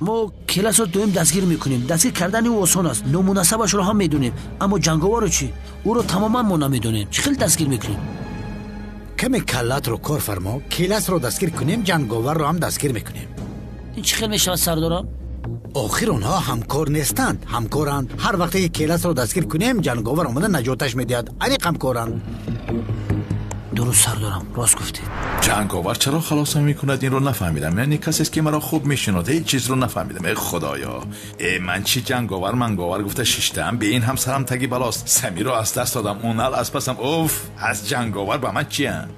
Мо Келасро доим дастгир мекунем. Дастгир кардани ӯ осон аст, номунасабашро ҳам медонем, аммо ҷанговарро чӣ? Ӯро тамоман мо намедонем. Чӣ хел дастгир мекунем? Каме каллатро кор фармо, Келасро дастгир кунем, ҷанговарро ҳам дастгир мекунем. Ин чӣ хел мешавад, сардорам? Охир онҳо ҳамкор нестанд, ҳамкоранд. Ҳар вақте ки Келасро дастгир кунем, ҷанговар омада наҷоташ медиҳад. Аниқ ҳамкоранд. Дуруст, сардорам, рост гуфтед. Ҷанговар чаро халосам мекунад, инро нафаҳмидам. Яъне касест ки маро хуб мешиносад, ҳеҷ чизро нафаҳмидам. Эй худоё, э ман чӣ ҷанговар манговар гуфта шиштаам, бе ин ҳам сарам таги балост. Самиро аз даст додам, Унал аз пасам. Уф, аз ҷанговар ба ман чиям?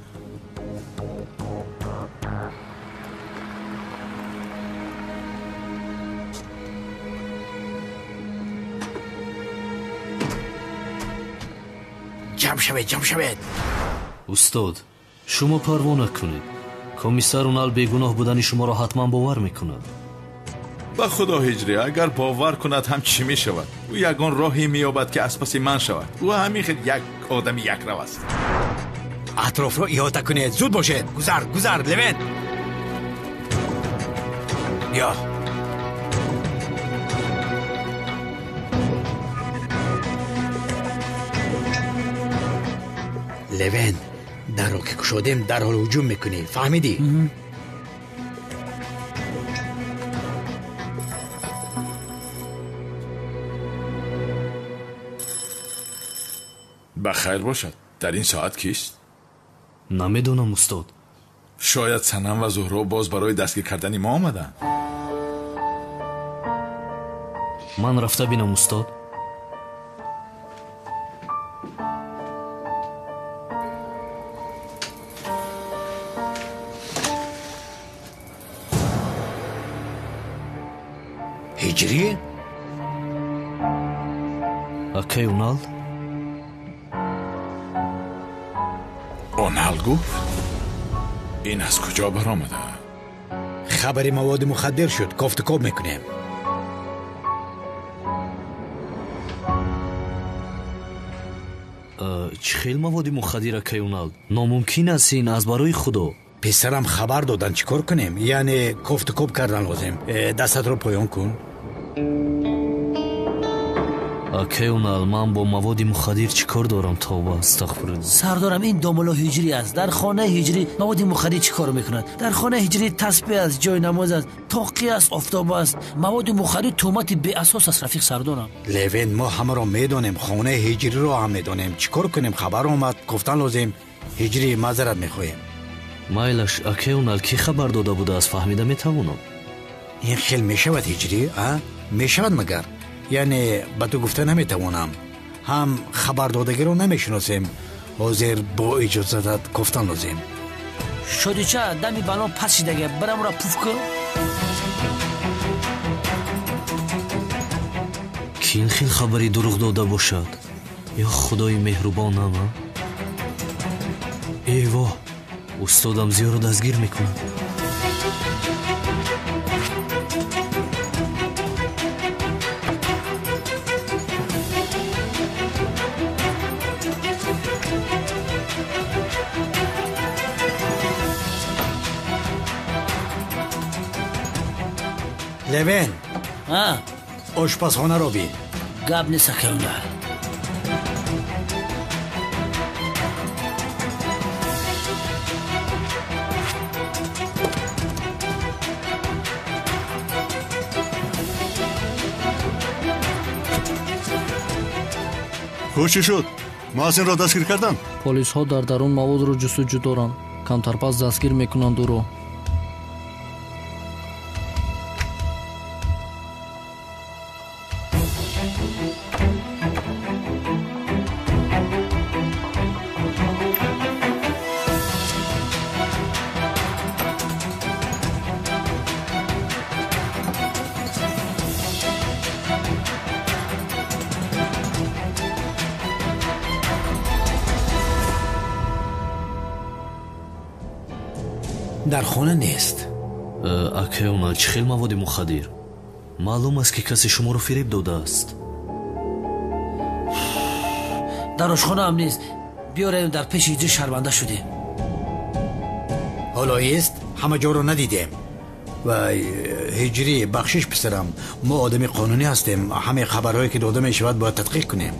Ҷамъ шавед, ҷамъ шавед. Устод, шумо парво накунед. Комиссар Унал бегуноҳ будани шуморо ҳатман бовар мекунад. Ба худо, Ҳиҷрӣ, агар бовар кунад ҳам чӣ мешавад? Ӯ ягон роҳе меёбад ки аз паси ман шавад. Ӯ ҳамин хел як одами якрав аст. Атрофро иҳота кунед, зуд бошед. Гузар, гузар, Левент. Биё. Левент, дарро ки кушодем, дарҳол ҳуҷум мекунӣ. Фаҳмидӣ? Ба хайр бошад. Дар ин соат кист? Намедонам, устод. Шояд Санам ва Зуҳро боз барои дастгир кардани мо омаданд. Ман рафта бинам, устод. Ҳиҷрӣ? Акай Унал? Унал гуфт? Ин аз куҷо баромада? Хабари маводи мухаддир шуд, кофтукоб мекунем. Чӣ хел маводи мухаддир, акай Унал? Номумкин аст ин, аз барои худо. Писарам хабар доданд, чӣ кор кунем? Яъне кофтукоб кардан лозим. Дастатро поён кун. Акай Унал, ман бо маводи мухаддир чӣ кор дорам? Тавба, астағфируллоҳ. Сардорам, ин домулло Ҳиҷрӣ аст. Дар хонаи Ҳиҷрӣ маводи мухаддир чӣ кор мекунад? Дар хонаи Ҳиҷрӣ тасбеҳ аст, ҷои намоз аст, тоқӣ аст, офтоб аст. Маводи мухаддир туҳмати беасос аст, рафиқ сардорам. Левент, мо ҳамаро медонем, хонаи Ҳиҷриро ҳам медонем. Чӣ кор кунем? Хабар омад, гуфтан лозим. Ҳиҷрӣ, маъзарат мехоҳем. Майлаш, акай Унал, кӣ хабар дода будааст, фаҳмида метавонам? Ин хел мешавад, Ҳиҷрӣ, а? Мешавад магар? Яъне ба ту гуфта наметавонам. Ҳам хабардодагиро намешиносем. Ҳозир бо иҷозатат кофтан лозим. Шодича, дами балон пас шидага, барамро пуф кун. Ки ин хел хабари дурӯғ дода бошад? Ё худои меҳрубонам, а? Э воҳ, устодам зиёро дастгир мекунад. Левент, ошпазхонаро бин. Гап нест, акай Унал. Хуб, чӣ шуд? Муҳассинро дастгир карданд? Полисҳо дар дарун маводро ҷустуҷӯ доранд. Камтарпас дастгир мекунанд ӯро. Дар хона нест. Акай Унал, чӣ хел маводи мухаддир? Маълум аст, ки касе шуморо фиреб додааст. Дар ошхонаам нест. Биёрем, дар пеши Ҳиҷрӣ шарманда шудем. Ҳоло ест, ҳама ҷоро надидем. Вай, ҳиҷрӣ, бахшиш писарам, мо одами қонунӣ ҳастем. Ҳамаи хабарҳое ки дода мешавад бояд тадқиқ кунем.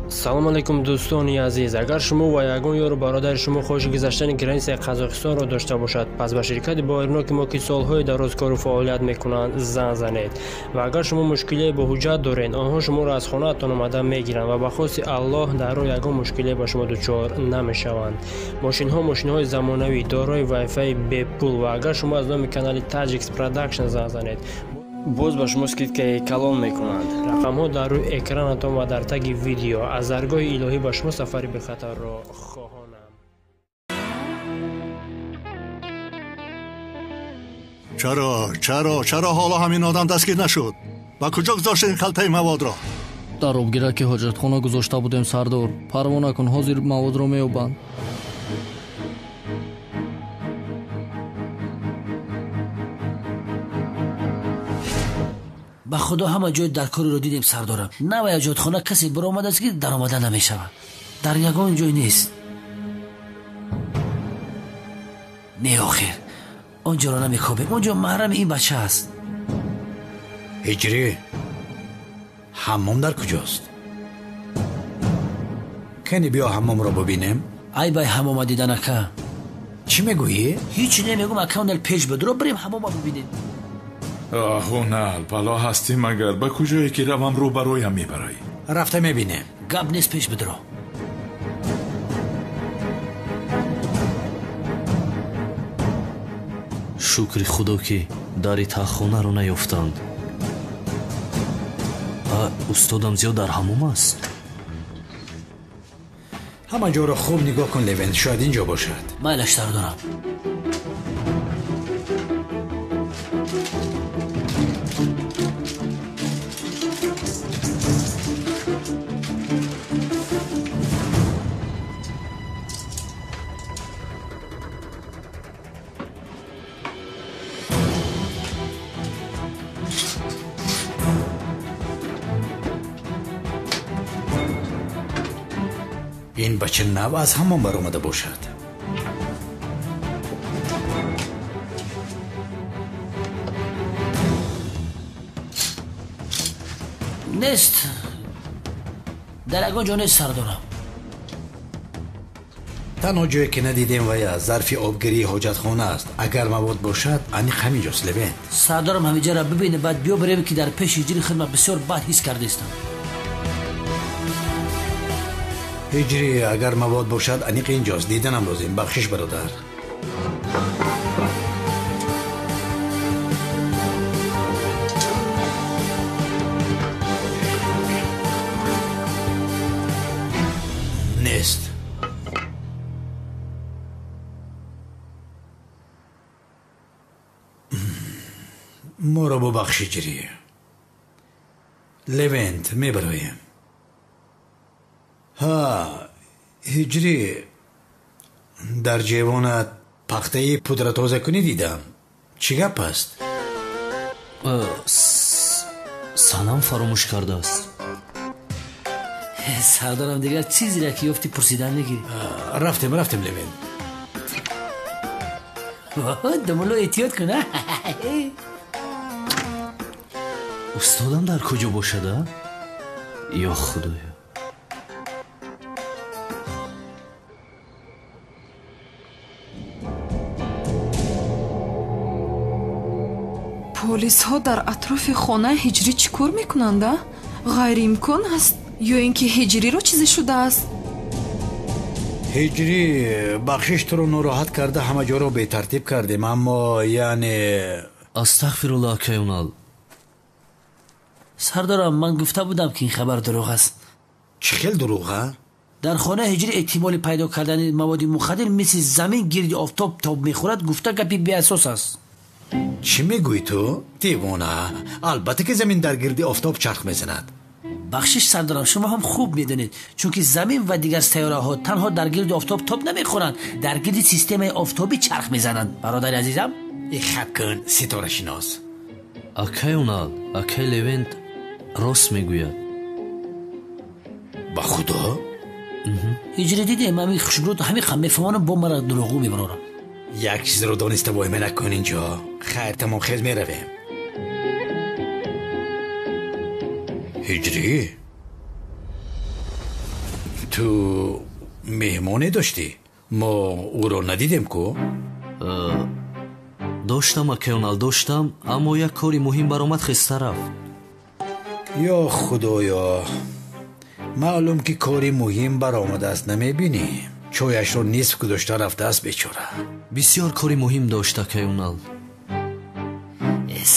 Салом алейкум, дӯстони азиз. Агар шумо ва ягон ёру бародари шумо хоҳиши гузаштани границаи Қазоқистонро дошта бошад, пас ба ширкати боварноки мо, ки солҳои дароз кору фаъолият мекунанд, занг занед. Ва агар шумо мушкилие бо ҳуҷҷат доред, онҳо шуморо аз хонаатон омада мегиранд ва ба хости Аллоҳ дар роҳ ягон мушкилие ба шумо дучор намешаванд. Мошинҳо мошинҳои замонавӣ, дорои вайфаи бепул, ва агар шумо аз номи канали Таҷикс Продакшн занг занед, боз ба шумо скидкаи калон мекунанд. Рақамҳо дар рӯи экранатон ва дар таги видео. Аз даргоҳи илоҳӣ ба шумо сафари бехатарро хоҳонам. Чаро, чаро, чаро ҳоло ҳамин одам дастгир нашуд? Ба куҷо гузоштед ин халтаи маводро? Дар обгираки ҳоҷатхона гузошта будем, сардор. Парво накун, ҳозир маводро меёбанд. Ба худо ҳама ҷои дар корро дидем, сардорам. Навай ҳоҷатхона касе баромадааст, ки даромада намешавад. Дар ягон ҷой нест. Не, охир, он ҷоро намекобем. Он ҷо маҳрами ин бача аст. Ҳиҷрӣ, ҳаммом дар куҷост? Кани биё ҳаммомро бубинем. Ай бай ҳаммома дидан, ака. Чӣ мегӯӣ? Ҳеҷ намегӯм, ака, онал пеш бидро, бирем ҳаммома бубинем. Оҳ, Унал, бало ҳастӣ магар? Ба куҷое ки равам, рӯ ба рӯям мебарӣ. Рафта мебинем. Гап нест, пеш бидро. Шукри худо, ки дари таҳхонаро наёфтанд. Устодам зиёд дар ҳаммом аст. Ҳама ҷоро хуб нигоҳ кун, Левент, шояд ин ҷо бошад. Майлаш, сардорам. Ин бача нав аз ҳамон баромада бошад. Нест, дар ягон ҷо нест, сардорам. Танҳо ҷое ки надидем вая зарфи обгирии ҳоҷатхона аст. Агар мавод бошад, аниқ ҳамин ҷост, Левент. Сардорам, ҳаминҷаро бибине, баъд биё бирем, ки дар пеши ҳиҷри хидмат бисёр бад ҳис кардаистам. Ҳиҷрӣ, агар мавод бошад, аниқ инҷост. Диданам лозим. Бахшиш, бародар. Нест. Моро бубахш, ҳиҷрӣ. Левент, мебароем. Ҳа, ҳиҷрӣ, дар ҷевонат пахтаи пудратозакунӣ дидам. Чӣ гап аст? Санам фаромӯш кардааст. Сардорам, дигар чизеро ки ёфтӣ пурсидан мегирӣ. Рафтем, рафтем, Левент. Думулло, эҳтиёт кун. Устодам дар куҷо бошад, а? Ё худоё! Полисҳо дар атрофи хонаи ҳиҷрӣ чӣ кор мекунанд, а? Ғайриимкон аст, ё ин ки ҳиҷриро чизе шудааст? Ҳиҷрӣ, бахшиш, туро нороҳат карда ҳама ҷоро бетартиб кардем, аммо яъне Астағфируллоҳ, акай Унал. Сардорам, ман гуфта будам, ки ин хабар дурӯғ аст. Чӣ хел дурӯғ, а? Дар хонаи ҳиҷрӣ эҳтимоли пайдо кардани маводи мухаддир мисли замин гирди офтоб тоб мехӯрад, гуфта гапи беасос аст. Чӣ мегӯӣ ту, девона? Албатта ки замин дар гирди офтоб чарх мезанад. Бахшиш, сардорам, шумо ҳам хуб медонед, чунки замин ва дигар сайёраҳо танҳо дар гирди офтоб тоб намехӯранд, дар гирди системаи офтобӣ чарх мезананд. Бародари азизам, хаб кун, ситорашинос. Акай Унал, акай Левент рост мегӯяд. Ба худо? Ҳиҷрӣ дидем, ҳамин хушбрӯд ҳамин қам мефаҳмонам, бо мара дурӯғгӯ мебарорам. Як чизро дониста воҳима накун инҷо. Хайр, тамом, хез меравем. Ҳиҷрӣ, ту меҳмоне доштӣ? Мо ӯро надидем ку? Доштам, акаёнал, доштам, аммо як кори муҳим баромад, хеста рафт. Ё худоё, маълум ки кори муҳим баромадааст, намебинӣ? Чояшро нисф гузошта рафтааст бечора. Бисёр кори муҳим дошт, акаёнал.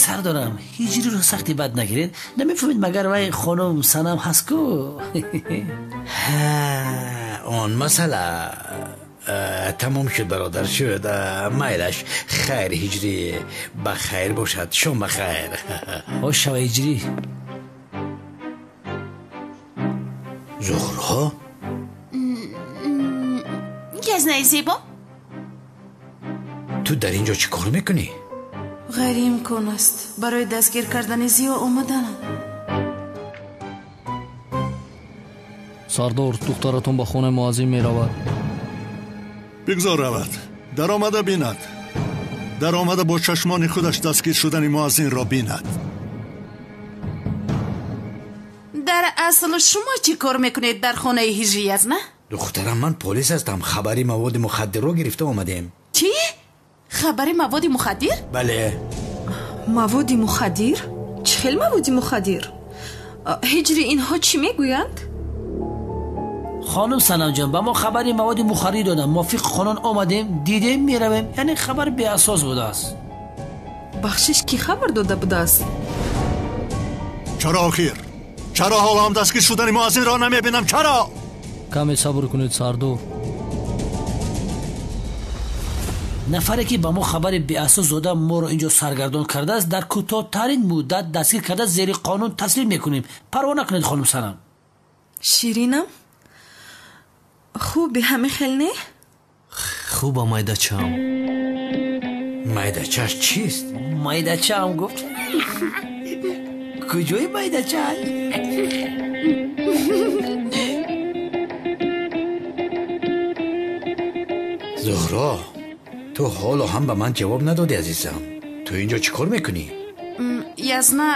Сардорам, ҳиҷриро сахти бад нагиред. Намефаҳмед, магар вай хонум Санам ҳаст ку? Он масъала тамом шуд, бародар, шуд. Майлаш, хайр, ҳиҷрӣ, ба хайр бошад, шом ба хайр. Бош шава, ҳиҷрӣ. Зуҳро? Язнаи зебо? Ту дар ин ҷо чӣ кор мекунӣ? Ғайриимкон аст. Барои дастгир кардани Зиё омаданам. Сардор, духтаратон ба хонаи муаззин меравад. Бигзор равад, даромада бинад. Даромада бо чашмони худаш дастгир шудани муаззинро бинад. Дар асл шумо чӣ кор мекунед дар хонаи ҳиҷрӣ, язна? Духтарам, ман полис ҳастам. Хабари маводи мухаддирро гирифта омадем. Чӣ? Хабари маводи мухаддир? Бале. Маводи мухаддир? Чӣ хел маводи мухаддир? Ҳиҷрӣ, инҳо чӣ мегӯянд? Хонум Санамҷон, ба мо хабари маводи мухаддир доданд. Мувофиқи қонун омадем, дидем, меравем. Яъне хабар беасос будааст. Бахшиш, кӣ хабар дода будааст? Чаро охир? Чаро ҳоло ҳам дастгир шудани муаззинро намебинам? Чаро? Каме сабр кунед, сардор. Нафаре ки ба мо хабари беасос дода, моро инҷо саргардон кардааст, дар кӯтоҳтарин муддат дастгир карда зери қонун таслим мекунем. Парво накунед, хонум Санам. Ширинам, хуби ҳами хел не? Хуба, майдачаам. Майдачааш чист? Майдачаам гуфт. Куҷои майдачааш? Зуҳро, ту ҳоло ҳам ба ман ҷавоб надодӣ, азизам. Ту инҷо чӣ кор мекунӣ? Язна,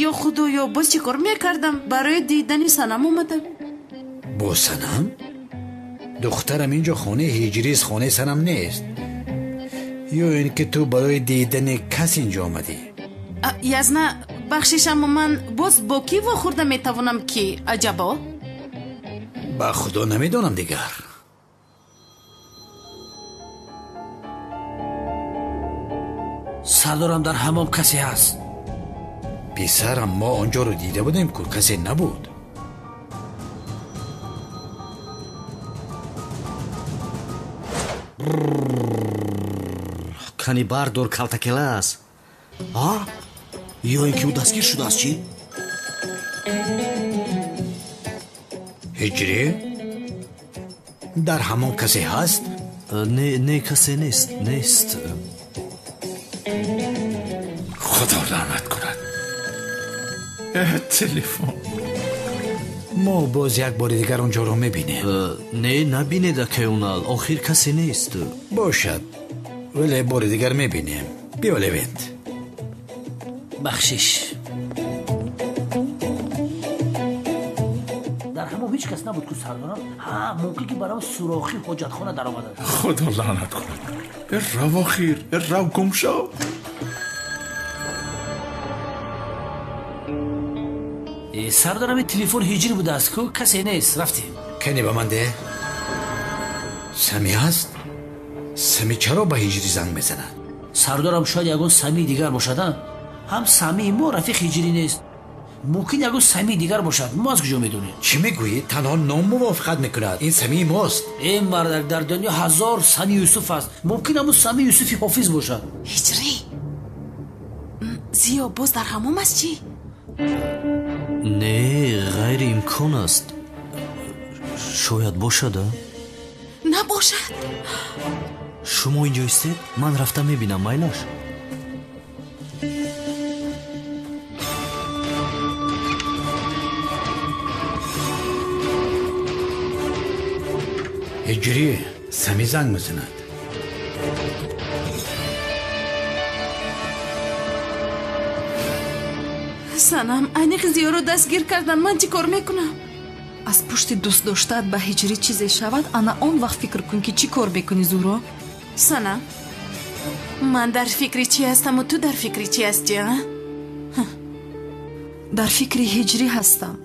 ё худоё, боз чӣ кор мекардам? Барои дидани Санам омадам. Бо Санам? Духтарам, инҷо хонаи ҳиҷрист, хонаи Санам нест. Ё ин ки ту барои дидани кас инҷо омадӣ? Язна, бахшиш, аммо ман боз бо кӣ вохӯрда метавонам ки аҷабо? Ба худо намедонам дигар. Сардорам, дар ҳамом касе ҳаст. Писарам, мо онҷоро дида будем ку, касе набуд. Кани бардор, калтакела аст. А? Ё ин ки ӯ дастгир шудааст, чӣ? Ҳиҷрӣ, дар ҳамон касе ҳаст? Не, не, касе нест, нест. Худо лаънат кунад. Телефон. Мо боз як бори дигар онҷоро мебинем. Не, набинед, акаёнал, охир касе нест. Бошад, вале бори дигар мебинем. Биё, Левент. Бахшиш. Дар ҳамон ҳеҷ кас набуд ку, сардорам. Ҳа, мумкин ки барам сурохи ҳоҷатхона даромадааст. Худо лаънат кунад. Рав охир, рав, гум шав. Сардорам, телефон ҳиҷрӣ будааст ку, касе нест, рафтем. Кани ба ман деҳ. Сами ҳаст? Сами чаро ба ҳиҷрӣ занг мезанад? Сардорам, шояд ягон Самии дигар бошад. Ҳам Самии мо рафиқ ҳиҷрӣ нест. Мумкин ягон Самии дигар бошад. Мо аз куҷо медонем? Чӣ мегӯӣ? Танҳо ном мувофиқат мекунад. Ин Самии мост. Э мардак, дар дунё ҳазор Сами Юсуф аст. Мумкин ҳамун Сами Юсуфи ҳофиз бошад. Ҳиҷрӣ, Зиё боз дар ҳамом аст чӣ? Не, ғайриимкон аст. Шояд бошад, а? Набошад. Шумо инҷо истед, ман рафта мебинам, майлаш. Ҳиҷрӣ, Сами занг мезанад. Санам, аниқ Зиёро дастгир кардан, ман чӣ кор мекунам? Аз пушти дӯст доштаат ба ҳиҷрӣ чизе шавад, ана он вақт фикр кун, ки чӣ кор мекунӣ, Зуҳро. Санам, ман дар фикри чӣ ҳастаму ту дар фикри чӣ ҳастӣ, а? Дар фикри ҳиҷрӣ ҳастам.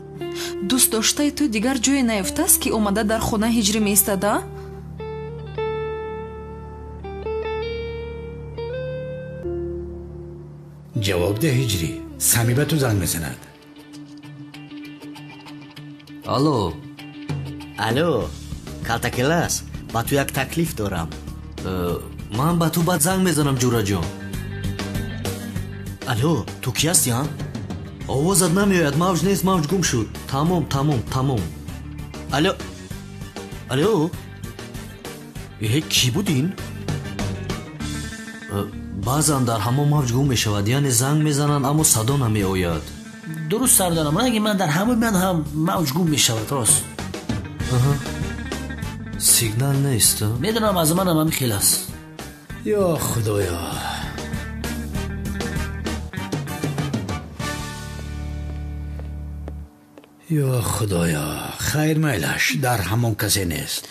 Дӯст доштаи ту дигар ҷое наёфтааст, ки омада дар хонаи ҳиҷрӣ меистад, а? Ҷавоб деҳ, ҳиҷрӣ. Сами ба ту занг мезанад. Алло. Алло, Калтакелас, ба ту як таклиф дорам. Ман ба ту баъд занг мезанам, ҷураҷон. Алло, ту кӣ ҳастӣ, а? Овозат намеояд, мавҷ нест, мавҷ гум шуд. Тамом, тамом, тамом. Алло, алло, э, кӣ буд ин? Баъзан дар ҳамон мавҷ гум мешавад, яъне занг мезананд, аммо садо намеояд. Дуруст, сардарам, ранги ман дар ҳамаи ман ҳам мавҷ гум мешавад, рост. Сигнал нест. Медонам, аз манам ҳамин хел аст. Ё худоё. Ё худоё, хайр, майлаш, дар ҳамон касе нест.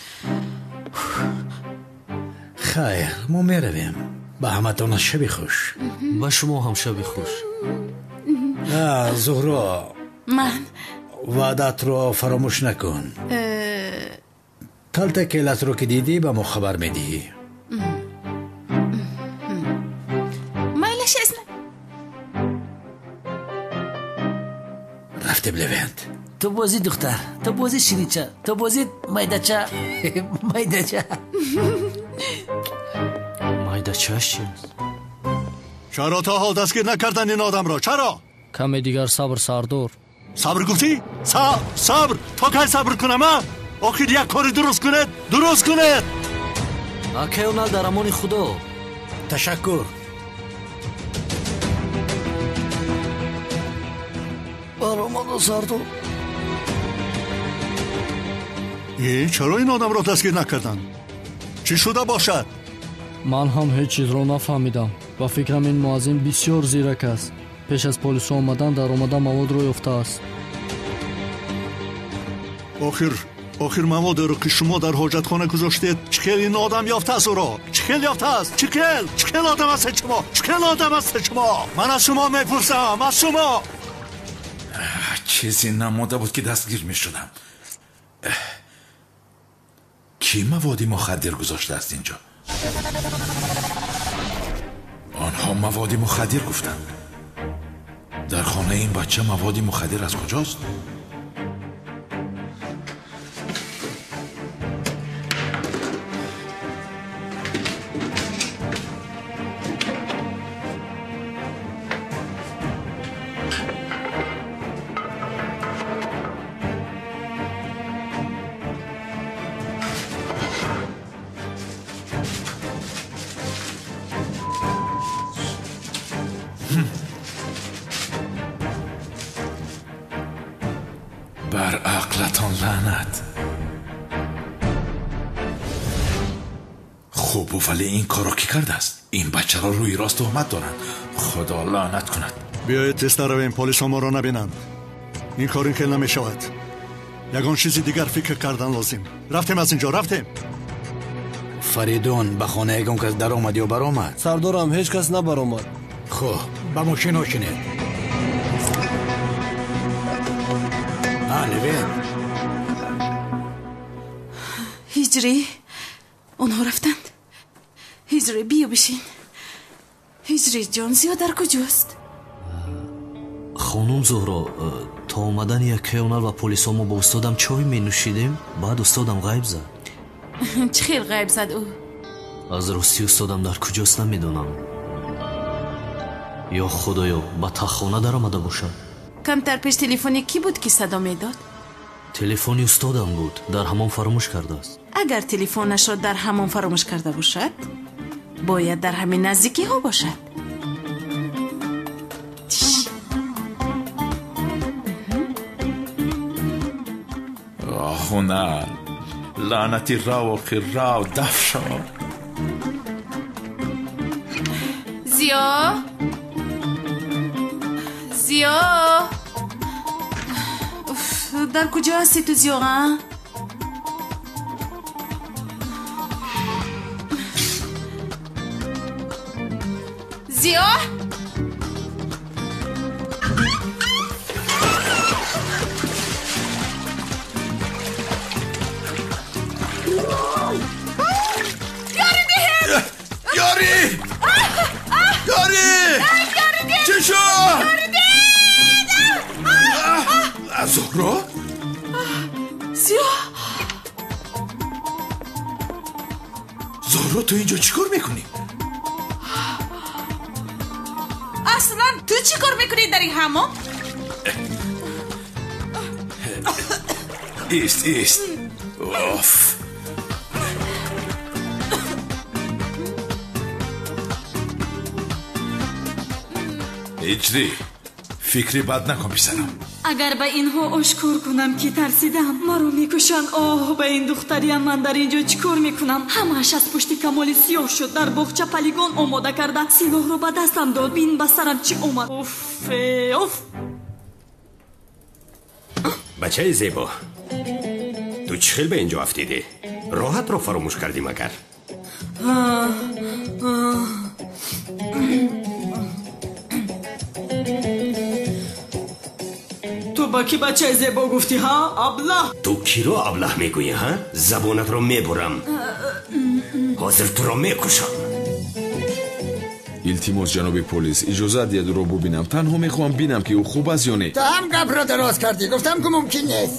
Хайр, мо меравем. Ба ҳаматон шаби хуш. Ба шумо ҳам шаби хуш. Зуҳро, ман ваъдаатро фаромӯш накун. Калтакелатро ки дидӣ, ба мо хабар медиҳӣ. Майлаш, аст. Рафтем, Левент. Ту бозӣ, духтар, ту бозӣ, ширинча, ту бозӣ, майдача, майдача. Майдачааш чи аст? Чаро то ҳол дастгир накардан ин одамро? Чаро? Каме дигар сабр, сардор. Сабр гуфтӣ? Сабр? То кай сабр кунам, а? Охир як кори дуруст кунед, дуруст кунед! Акай Онал, дар амони Худо. Ташаккур. Баромадо, сардор. Э, чаро ин одамро дастгир накарданд? Чӣ шуда бошад? Ман ҳам ҳеҷ чизро нафаҳмидам. Ба фикрам, ин муаззин бисёр зирак аст. Пеш аз полисҳо омадан даромада маводро ёфтааст. Охир маводеро, ки шумо дар ҳоҷатхона гузоштед, чӣ хел ин одам ёфтааст ӯро? Чӣ хел ёфтааст? Чӣ хел? Чӣ хел одам ҳастед шумо? Чӣ хел одам ҳастед шумо? Ман аз шумо мепурсам, аз шумо. Чизе намонда буд, ки дастгир мешудам. Кӣ маводи мухаддир гузоштааст инҷо? Онҳо маводи мухаддир гуфтанд. Дар хонаи ин бача маводи мухаддир аз куҷост? Бар ақлатон лаънат. Хуб, вале ин корро кӣ кардааст? Ин бачаро рӯи рост туҳмат доранд. Худо лаънат кунад. Биёед тезтар равем, полисҳо моро набинанд. Ин кор ин хел намешавад. Ягон чизи дигар фикр кардан лозим. Рафтем аз инҷо, рафтем. Фаридун, ба хона ягон кас даромад ё баромад? Сардорам, ҳеҷ кас набаромад. Хуб, ба мошинҳо шинед. Левент. Ҳиҷрӣ, онҳо рафтанд. Ҳиҷрӣ, биё бишин. Ҳиҷрӣ ҷон, Зиё дар куҷост? Хонум Зуҳро, то омадани яккаи Онал ва полисҳо мо бо устодам чой менӯшидем, баъд устодам ғайб зад. Чӣ хел ғайб зад ӯ? Аз ростӣ устодам дар куҷост намедонам. Ё худоё, ба таххона даромада бошад. Камтар пеш телефони кӣ буд, ки садо медод? Телефони устодам буд, дар ҳамон фаромӯш кардааст. Агар телефонашро дар ҳамон фаромӯш карда бошад, бояд дар ҳамин наздикиҳо бошад. Ҳунар, Лаънатӣ, рав, охир рав, даф шав. Зиё, Зиё, дар куҷо ҳастӣ ту, Зиё? А, Зиё, ёрӣ, ёрӣ! Чӣ шуд? Зуҳро? Зиё, Зуҳро, ту инҷо чӣ кор мекунӣ? Аслан ту чӣ кор мекунӣ дар ин ҳаммом? Ист, ист. Оф. Ҳиҷрӣ, фикри бад накун, писарам. Агар ба инҳо ошкор кунам, ки тарсидам, маро мекушанд. Оҳ, ба ин духтариям ман дар ин ҷо чӣ кор мекунам? Ҳамааш аз пушти Камоли Сиёҳ шуд. Дар боғча полигон омода карда, силоҳро ба дастам дод. Бин, ба сарам чӣ омад. Уф, уф. Бачаи зебо, ту чӣ хел ба ин ҷо афтидӣ? Роҳатро фаромӯш кардӣ магар? Ту ба кӣ бачаи зебо гуфтӣ, ҳа, аблаҳ? Ту киро аблаҳ мегӯӣ, ҳа? Забонатро мебурам. Ҳозир туро мекушам. Илтимос, ҷаноби полис, иҷозат диҳед ӯро бубинам. Танҳо мехоҳам бинам, ки ӯ хуб аст ё не. Ту ҳам гапро дароз кардӣ. Гуфтам, ки мумкин нест.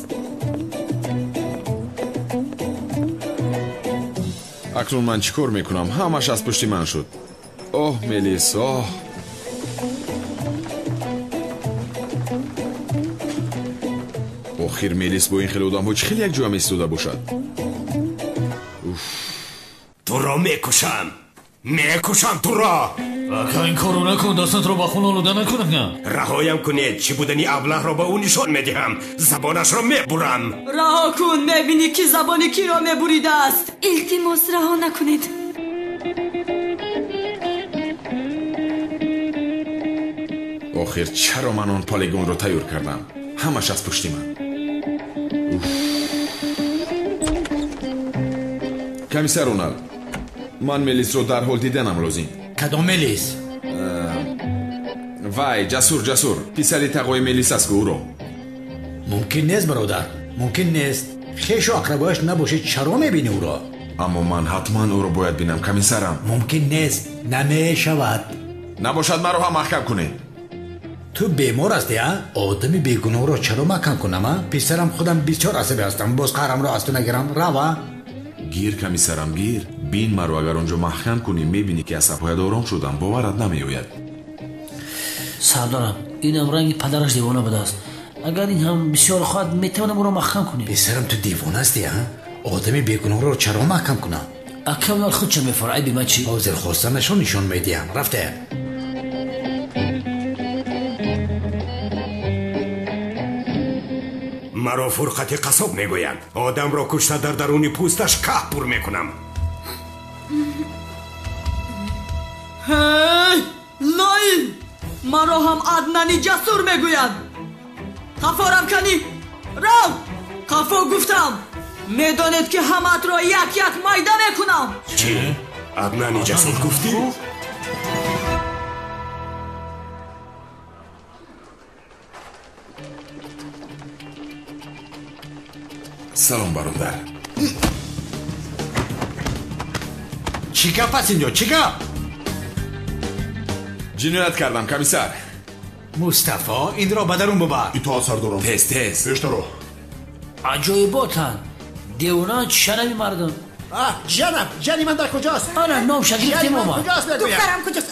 Акнун ман чӣ кор мекунам? Ҳамаш аз пушти ман шуд. Оҳ, Мелис, оҳ. Охир Мелис бо ин хеле одамҳо чӣ хел якҷоя меистода бошад? Туро мекушам, мекушам туро. Ака, ин корро накун, дастатро ба хун олуда накун, ака. Раҳоям кунед, чӣ будани аблаҳро ба ӯ нишон медиҳам. Забонашро мебурам. Раҳо кун, мебинӣ, ки забони киро мебуридааст. Илтимос, раҳо накунед. Охир чаро ман он полигонро тайёр кардам? Ҳамаш аз пушти ман. Комиссар Унал, ман Мелисро дарҳол диданам лозим. Кадом Мелис? Вай, Ҷасур, Ҷасур, писари тағои Мелис аст, ку ӯро. Мумкин нест, бародар, мумкин нест. Хешу ақрабояш набошед, чаро мебинӣ ӯро? Аммо ман ҳатман ӯро бояд бинам, комиссарам. Мумкин нест, намешавад. Набошад, маро ҳам маҳкам кунед. Ту бемор ҳастӣ, а? Одами бегуноҳро чаро маҳкам кунам, а? Писарам, худам бисёр асабӣ ҳастам, боз қаҳрамро аз ту нагирам. Рава. Гир, комиссарам, гир. Бин маро, агар онҷо маҳкам кунӣ, мебинӣ, ки асабҳоят ором шудам, боварат намеояд. Сардорам, инам ранги падараш девона будааст. Агар ин ҳам бисёр хоҳад, метавонам ӯро маҳкам кунем. Писарам, ту девона ҳастӣ, а? Одами бегуноҳро чаро маҳкам кунам? Ака, унар худ ча мефора, айби ман чӣ? Ҳозир хостанашро нишон медиҳам. Рафте. Маро Фурқати қассоб мегӯянд. Одамро кушта, дар даруни пӯсташ каҳ пур мекунам. Ҳей, лоил! Маро ҳам Аднани Ҷасур мегӯянд. Қафо равканӣ, рав! Қафо гуфтам. Медонед, ки ҳамаатро як як майда мекунам. Чӣ? Аднани Ҷасур гуфтӣ? Салом, бародар. Чӣ гап аст инҷо, чӣ гап? Ҷиноят кардам, комиссар. Мустафо, инро ба дарун бубар. Итоат, сардорам. Тез, тез. Пештаро. Аҷоиботанд, девонаанд, шарами мардум. Ҷанам, ҷани ман дар куҷост? Ана номша гирифтем, омад. Духтарам куҷост?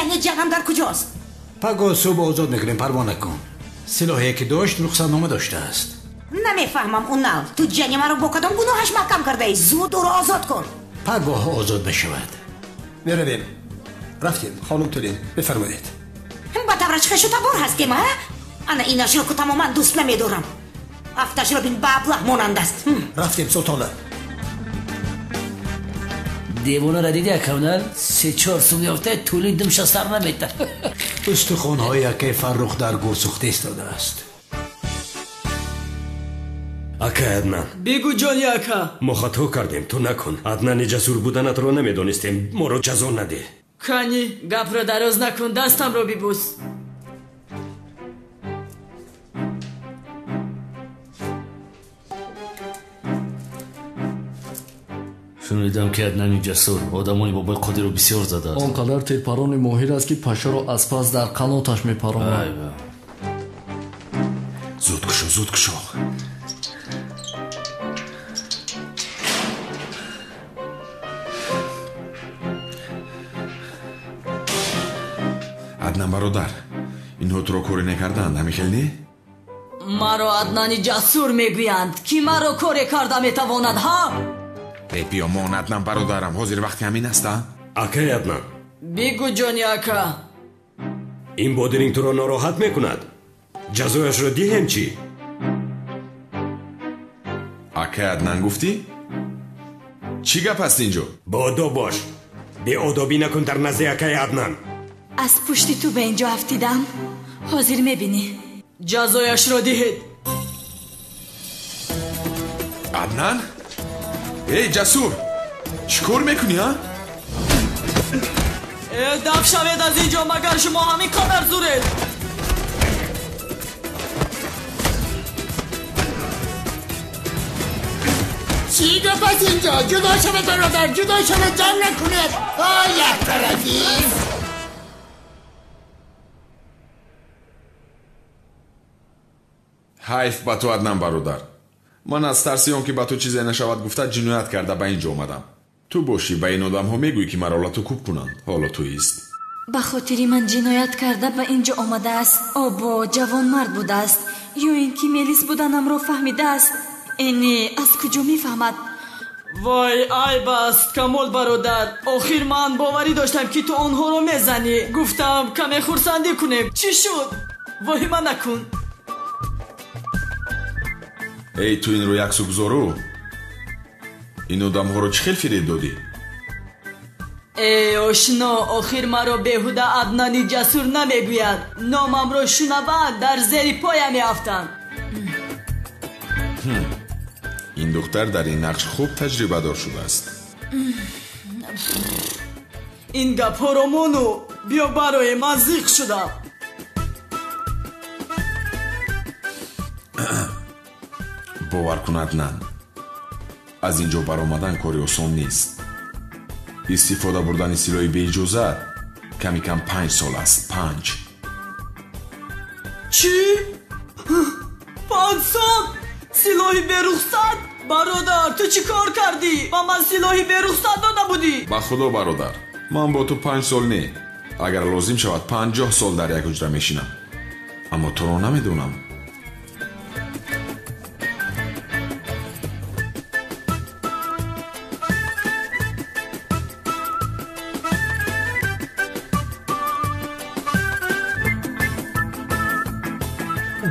Яъне ҷанам дар куҷост? Пагоҳ субҳ озод мекунем, парво накун. Силоҳе ки дошт, рухсатнома доштааст. Намефаҳмам, Унал, ту ҷани маро бо кадом гуноҳаш маҳкам кардаӣ? Зуд ӯро озод кун. Пагоҳ озод мешавад. Меравем. Рафтем, хонум Тулин, бифармоед. Ба тавраш хешу табор ҳастем, а? Ана инашро ку тамоман дӯст намедорам. Афташро бин, ба аблаҳ монанд аст. Рафтем, султона. Девонаро диди акавнал? 3-4 сум ёфта тӯли думша сар намета. Устухонҳои акаи Фаррух дар гур сӯхта истодааст. Акай Аднан. Бигӯ ҷони ака. Мо хато кардем, ту накун. Аднани ҷасур буданатро намедонистем. Моро ҷазо надеҳ. Кани, гапро дароз накун, дастамро бибӯс. Шунидам ки Аднани ҷасур одамони бобои Қодирро бисёр задааст. Он қадар тирпарони моҳир аст, ки пашаро аз пас дар қаноташ мепаронад. Зуд кушо, зуд кушо. Аднан бародар, инҳо туро коре накардаанд, ҳамин хел не? Маро Аднани ҷасур мегӯянд. Ки маро коре карда метавонад, ҳа? Э, биёмон, Аднан бародарам, ҳозир вақти ҳамин аст, а? Акай Аднан. Бигӯ ҷони ака. Ин бодиринг туро нороҳат мекунад. Ҷазояшро диҳем чӣ? Акай Аднан гуфтӣ? Чӣ гап аст инҷо? Боодоб бош. Беодобӣ накун дар назди акай Аднан. Аз пушти ту ба инҷо афтидам. Ҳозир мебинӣ. Ҷазояшро диҳед. Аднан? Эй, ҷасур! Чӣ кор мекунӣ, а? Э, даф шавед аз инҷо, магар шумо ҳамин қадар зуред? Чӣ гап аз инҷо? Ҷудо шавед, бародар, ҷудо шавед, ҷанг накунед. Ой, як тарафӣ. Ҳайф ба ту, Аднан бародар. Ман аз тарси он ки ба ту чизе нашавад гуфта ҷиноят карда ба ин ҷо омадам. Ту бошӣ ба ин одамҳо мегӯӣ ки маро лату кӯб кунанд. Ҳоло туист. Ба хотири ман ҷиноят карда ба ин ҷо омадааст. Обо ҷавонмард будааст. Ё ин ки мелис буданамро фаҳмидааст. Эне аз куҷо мефаҳмад? Вой, айб аст, Камол бародар. Охир ман боварӣ доштам ки ту онҳоро мезанӣ. Гуфтам каме хурсандӣ кунем. Чӣ шуд? Воҳима накун. Эй, ту инро яксу гузору. Ин одамҳоро чӣ хел фиреб додӣ? Эй, ошно, охир маро беҳуда Аднани ҷасур намегӯяд. Номамро шунаванд, дар зери поя меафтанд. Ин духтар дар ин нақш хуб таҷрибадор шудааст. Ин гапҳоро мону биё барое, ман зиқ шудам. Бовар кун, Аднан, аз ин ҷо баромадан кори осон нест. Истифода бурдани силоҳи беиҷозат ками кам 5 сол аст. 5. Чӣ? 5 сол? Силоҳи берухсат? Бародар, ту чӣ кор кардӣ? Ба ман силоҳи берухсат дода будӣ. Ба худо бародар, ман бо ту 5 сол не, агар лозим шавад 50 сол дар як ҳуҷра мешинам. Аммо туро намедонам.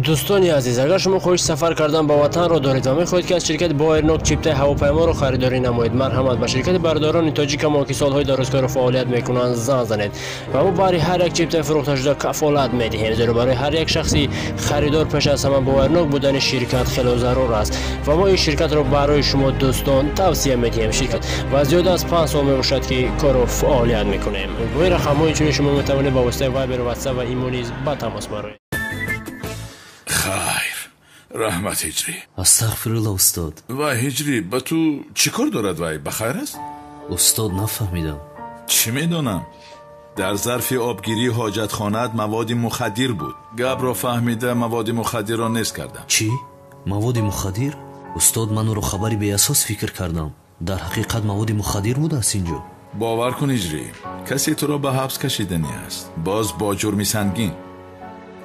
Дӯстони азиз, агар шумо хоҳиши сафар кардан ба ватанро доред ва мехоҳед ки аз ширкати Боэрнок чиптаи ҳавопайморо харидорӣ намоед, марҳамат ба ширкати бародарони тоҷикамон ки солҳои дарозкорро фаъолият мекунанд занг занед ва мо барои ҳар як чиптаи фурӯхташуда кафолат медиҳем, зеро барои ҳар як шахси харидор пеш аз ҳама Боэрнок будани ширкат хело зарур аст ва мо ин ширкатро барои шумо дӯстон тавсия медиҳем. Ширкат ва зиёда аз 5 сол мебошад ки корро фаъолият мекунем. Бо ин рақамҳо инчунин шумо метавонед ба воситаи Вайбер, Ватсап ва Имо низ ба тамос бароед. Хайр, раҳмат Ҳиҷрӣ. Астағфирулло, устод. Вай Ҳиҷрӣ, ба ту чӣ кор дорад вай? Ба хайр аст? Устод, нафаҳмидам. Чӣ медонам? Дар зарфи обгирии ҳоҷатхонаат маводи мухаддир буд. Гапро фаҳмида маводи мухаддирро нест кардам. Чӣ? Маводи мухаддир? Устод, ман ӯро хабари беасос фикр кардам. Дар ҳақиқат маводи мухаддир будааст инҷо. Бовар кун Ҳиҷрӣ, касе туро ба ҳабс кашиданӣ аст. Боз бо ҷурми сангин.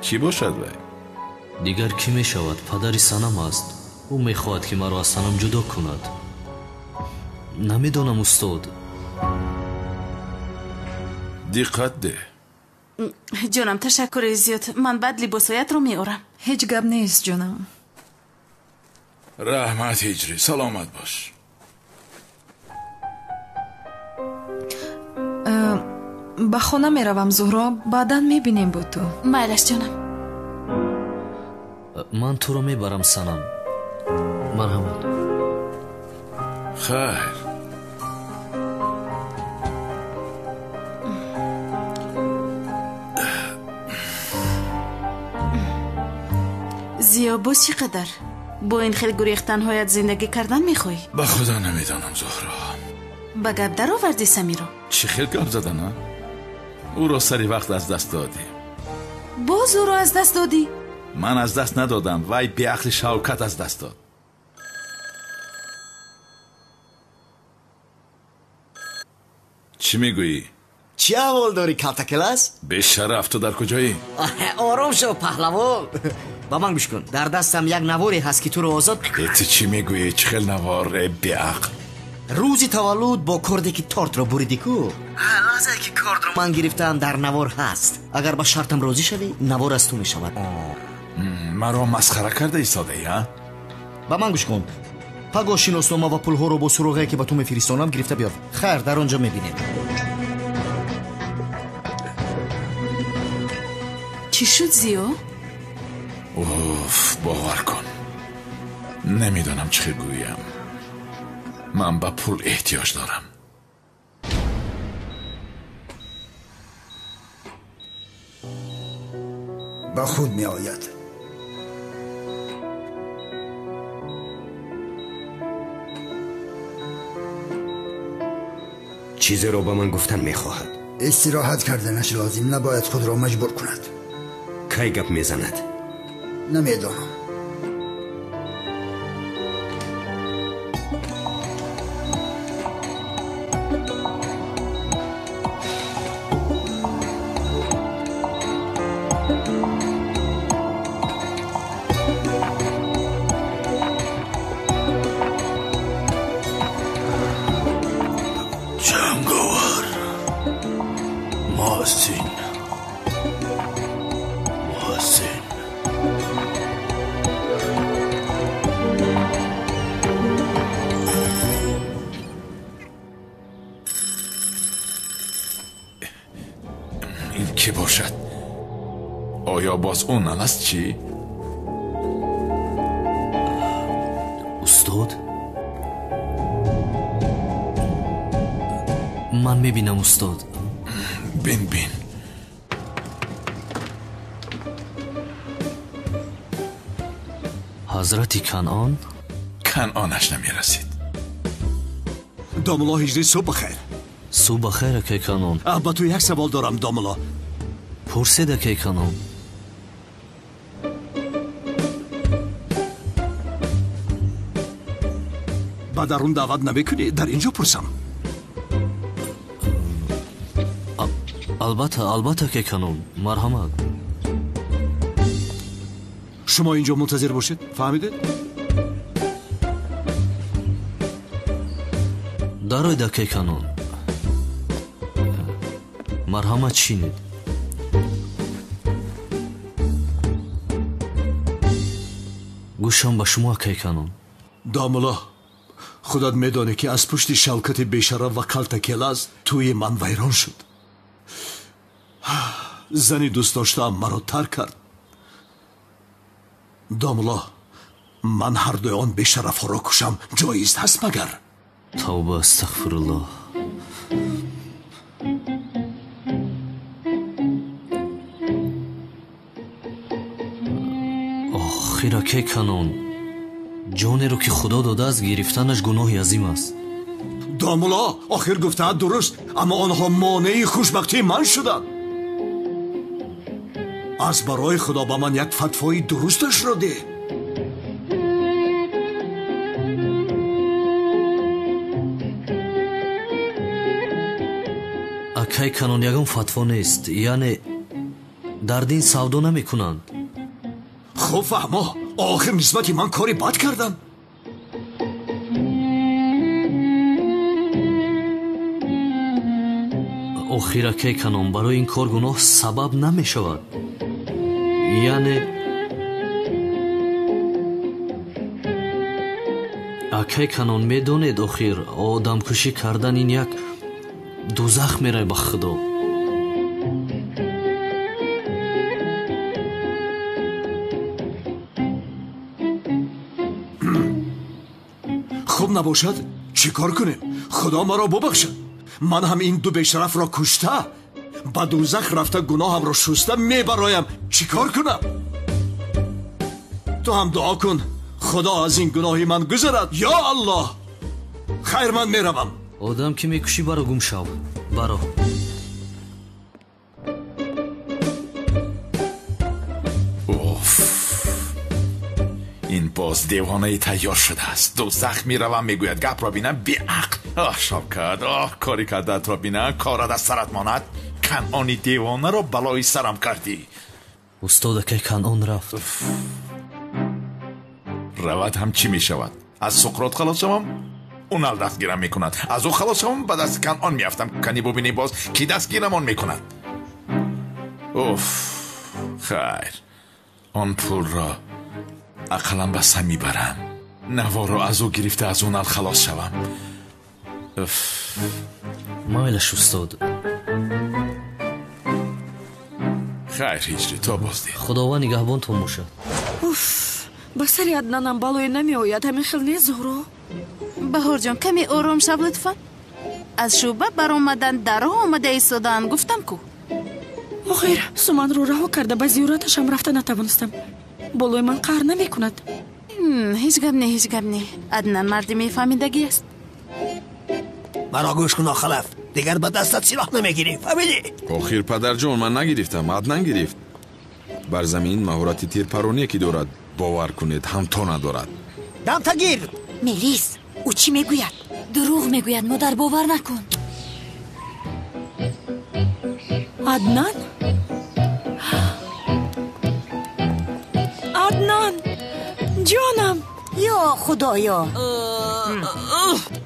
Кӣ бошад вай? Дигар кӣ мешавад? Падари Санам аст. Ӯ мехоҳад ки маро аз Санам ҷудо кунад. Намедонам, устод. Диққат деҳ. Ҷонам, ташаккури зиёд. Ман баъд либосҳоятро меорам. Ҳеҷ гап нест, ҷонам. Раҳмат, Ҳиҷрӣ, саломат бош. Ба хона меравам, Зуҳро, баъдан мебинем бо ту. Майлаш, ҷонам. Ман туро мебарам, Санам. Марҳамат. Хайр. Зиё, боз чӣ қадар? Бо ин хел гурехтанҳоят зиндагӣ кардан мехоҳӣ? Ба худо намедонам, Зуҳро. Ба гап даровардӣ Самиро? Чӣ хел гап задан, а? Ӯро сари вақт аз даст додӣ. Боз ӯро аз даст додӣ? Ман аз даст надодам, вай беақли Шавкат аз даст дод. Чӣ мегӯӣ? Чӣ аҳвол дорӣ, калтакелас? Бешараф, ту дар куҷоӣ? Ором шав, паҳлавон. Ба ман гӯш кун, дар дастам як наворе ҳаст, ки туро озод. Ту чӣ мегӯӣ? Чӣ хел навор, беақл? Рӯзи таваллуд бо корде ки тортро буридӣ ку? Лаҳзае ки кордро ман гирифтам, дар навор ҳаст. Агар ба шартам розӣ шавӣ, навор аз ту мешавад. Маро масхара карда истодаӣ, а? Ба ман гӯш кун. Пагоҳ шиноснома ва пулҳоро бо суроғае ки ба ту мефиристонам гирифта биёр. Хайр, дар он ҷо мебинем. Чӣ шуд, Зиё? Уф, бовар кун, намедонам чӣ хел гӯям. Ман ба пул эҳтиёҷ дорам. Ба худ меояд. Чизеро ба ман гуфтан мехоҳад. Истироҳат карданаш лозим, набояд худро маҷбур кунад. Кай гап мезанад? Намедонам. Ҷанговар, Муҳсин, Муҳсин. Ин кӣ бошад? Оё боз ӯ аст чӣ? Устод, ман мебинам, устод. Бин, бин. Ҳазрати Канъон? Канъонаш намерасид. Домулло Ҳиҷрӣ, субҳ бахайр. Субҳ бахайр, акай Канъон. Ба ту як савол дорам, домулло. Пурсед, акай Канъон. Ба дарун даъват намекунӣ? Дар ин ҷо пурсам. Албатта, албатта, акай Канъон, марҳамат. Шумо ин ҷо мунтазир бошед, фаҳмидед? Дароед, акай Канъон. Марҳамат, шинед. Гӯшам ба шумо, акай Канъон. Домулло, худат медонӣ, ки аз пушти Шавкати бешараф ва калтакелаз тӯи ман вайрон шуд. Зани дӯстдоштаам маро тарк кард. Домулло, ман ҳардуи он бешарафҳоро кушам ҷоиз ҳаст магар? Тавба, астағфируллоҳ. Охир, акай Канъон, ҷонеро ки Худо додааст, гирифтанаш гуноҳи азим аст. Домулло, охир гуфтаат дуруст, аммо онҳо монеи хушбахтии ман шуданд. Аз барои Худо ба ман як фатвои дурусташро деҳ. Акай Канъон, ягон фатво нест, яъне дар дин савдо намекунанд. Хуб фаҳмо, охир нисбати ман кори бад карданд. Охир, акай Канъон, барои ин кор гуноҳ сабаб намешавад. Яъне акай Канъон, медонед, охир одамкушӣ кардан ин як дузах мерай ба Худо. Набошад чӣ кор кунем? Худо маро бубахшад. Ман ҳам ин ду бешарафро кушта, ба дӯзах рафта гуноҳамро шуста мебароям. Чӣ кор кунам? Ту ҳам дуо кун, Худо аз ин гуноҳи ман гузарад. Ё Аллоҳ! Хайр, ман меравам. Одам ки мекушӣ, баро гум шав. Баро. Уф! Ин боз девонаи тайёр шудааст. Дӯзах меравам, мегӯяд. Гапро бинам, беақл. Оҳ, Шавкат, оҳ, кори кардаатро бинам, корат аз сарат монад. Канъони девонаро балои сарам кардӣ. Устод, акай Канъон рафт. Равад ҳам чӣ мешавад? Аз Суқрот халос шавам, Унал дастгирам мекунад. Аз ӯ халос шавам, ба дасти Канъон меафтам. Кани бубинӣ боз кӣ дастгирамон мекунад. Уф, хайр, он пулро ақаллан ба Самӣ барам. Наворо аз ӯ гирифта аз Унал халос шавам. Уф. Майлаш, устод. Хайр, Ҳиҷрӣ, то боздид. Худованд нигаҳбонтон бошад. Уф, ба сари Аднанам балое намеояд. Ҳамин хел не, Зуҳро? Баҳорҷон, каме ором шав лутфан. Аз шӯъба баромадан дарҳо омада истодаанд, гуфтам ку. Охир, суманро раҳо карда ба зиёраташам рафта натавонистам. Болои ман қаҳр намекунад. Ҳеҷ гап не, ҳеҷ гап не. Аднан марди мефаҳмидагӣ аст. Маро гӯш кун, Нохалаф. Дигар ба дастат силоҳ намегирӣ, фаҳмидӣ? Охир, падарҷон, ман нагирифтам, Аднан гирифт. Бар замин маҳорати тирпароние ки дорад, бовар кунед, ҳамто надорад. Дамтагир! Мелис, ӯ чӣ мегӯяд? Дурӯғ мегӯяд, модар, бовар накун. Аднан? Аднан! Ҷонам! Ё Худоё!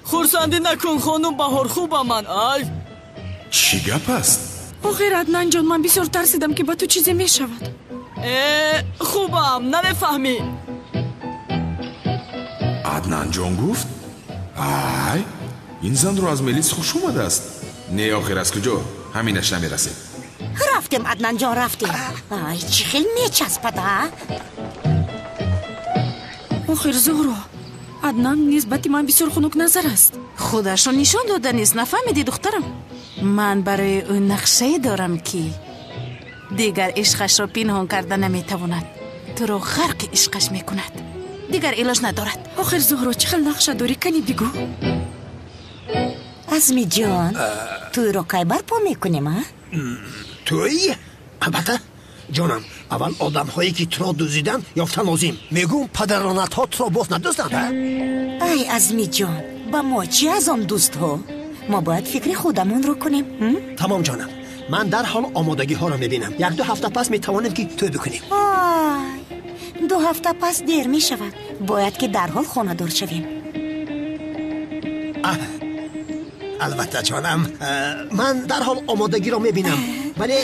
Хурсандӣ накун, хонум Баҳор, хубам ман. Ай! Чӣ гап аст? Охир, Аднанҷон, ман бисёр тарсидам, ки ба ту чизе мешавад. Хубам, намефаҳмӣ. Аднанҷон гуфт? Ай, ин занро аз Мелис хуш омадааст. Не, охир, аз куҷо? Ҳаминаш намерасед. Рафтем, Аднанҷон, рафтем. Ай, чӣ хел мечаспад, а? Охир, Зуҳро, Аднан нисбати ман бисёр хунукназар аст. Худашро нишон дода нест, нафаҳмидӣ, духтарам? Ман барои ӯ нақшае дорам, ки дигар ишқашро пинҳон карда наметавонад. Туро ғарқи ишқаш мекунад. Дигар илоҷ надорад. Охир, Зуҳро, чӣ хел нақша дорӣ? Кани бигӯ. Азмиҷон, тӯйро кай барпо мекунем, а? Тӯй? Албатта, ҷонам, аввал одамҳое ки туро дуздиданд ёфта лозим. Мегӯм, падаронатҳо туро боз надузданд, а? Ай, Азмиҷон, ба мо чӣ аз он дӯстҳо? Мо бояд фикри худамонро кунем. Тамом, ҷонам, ман дарҳол омодагиҳоро мебинам. Як-ду ҳафта пас метавонем ки тӯй бикунем. Ай, 2 ҳафта пас дер мешавад. Бояд ки дарҳол хонадор шавем. Албатта, ҷонам, ман дарҳол омодагиро мебинам. Вале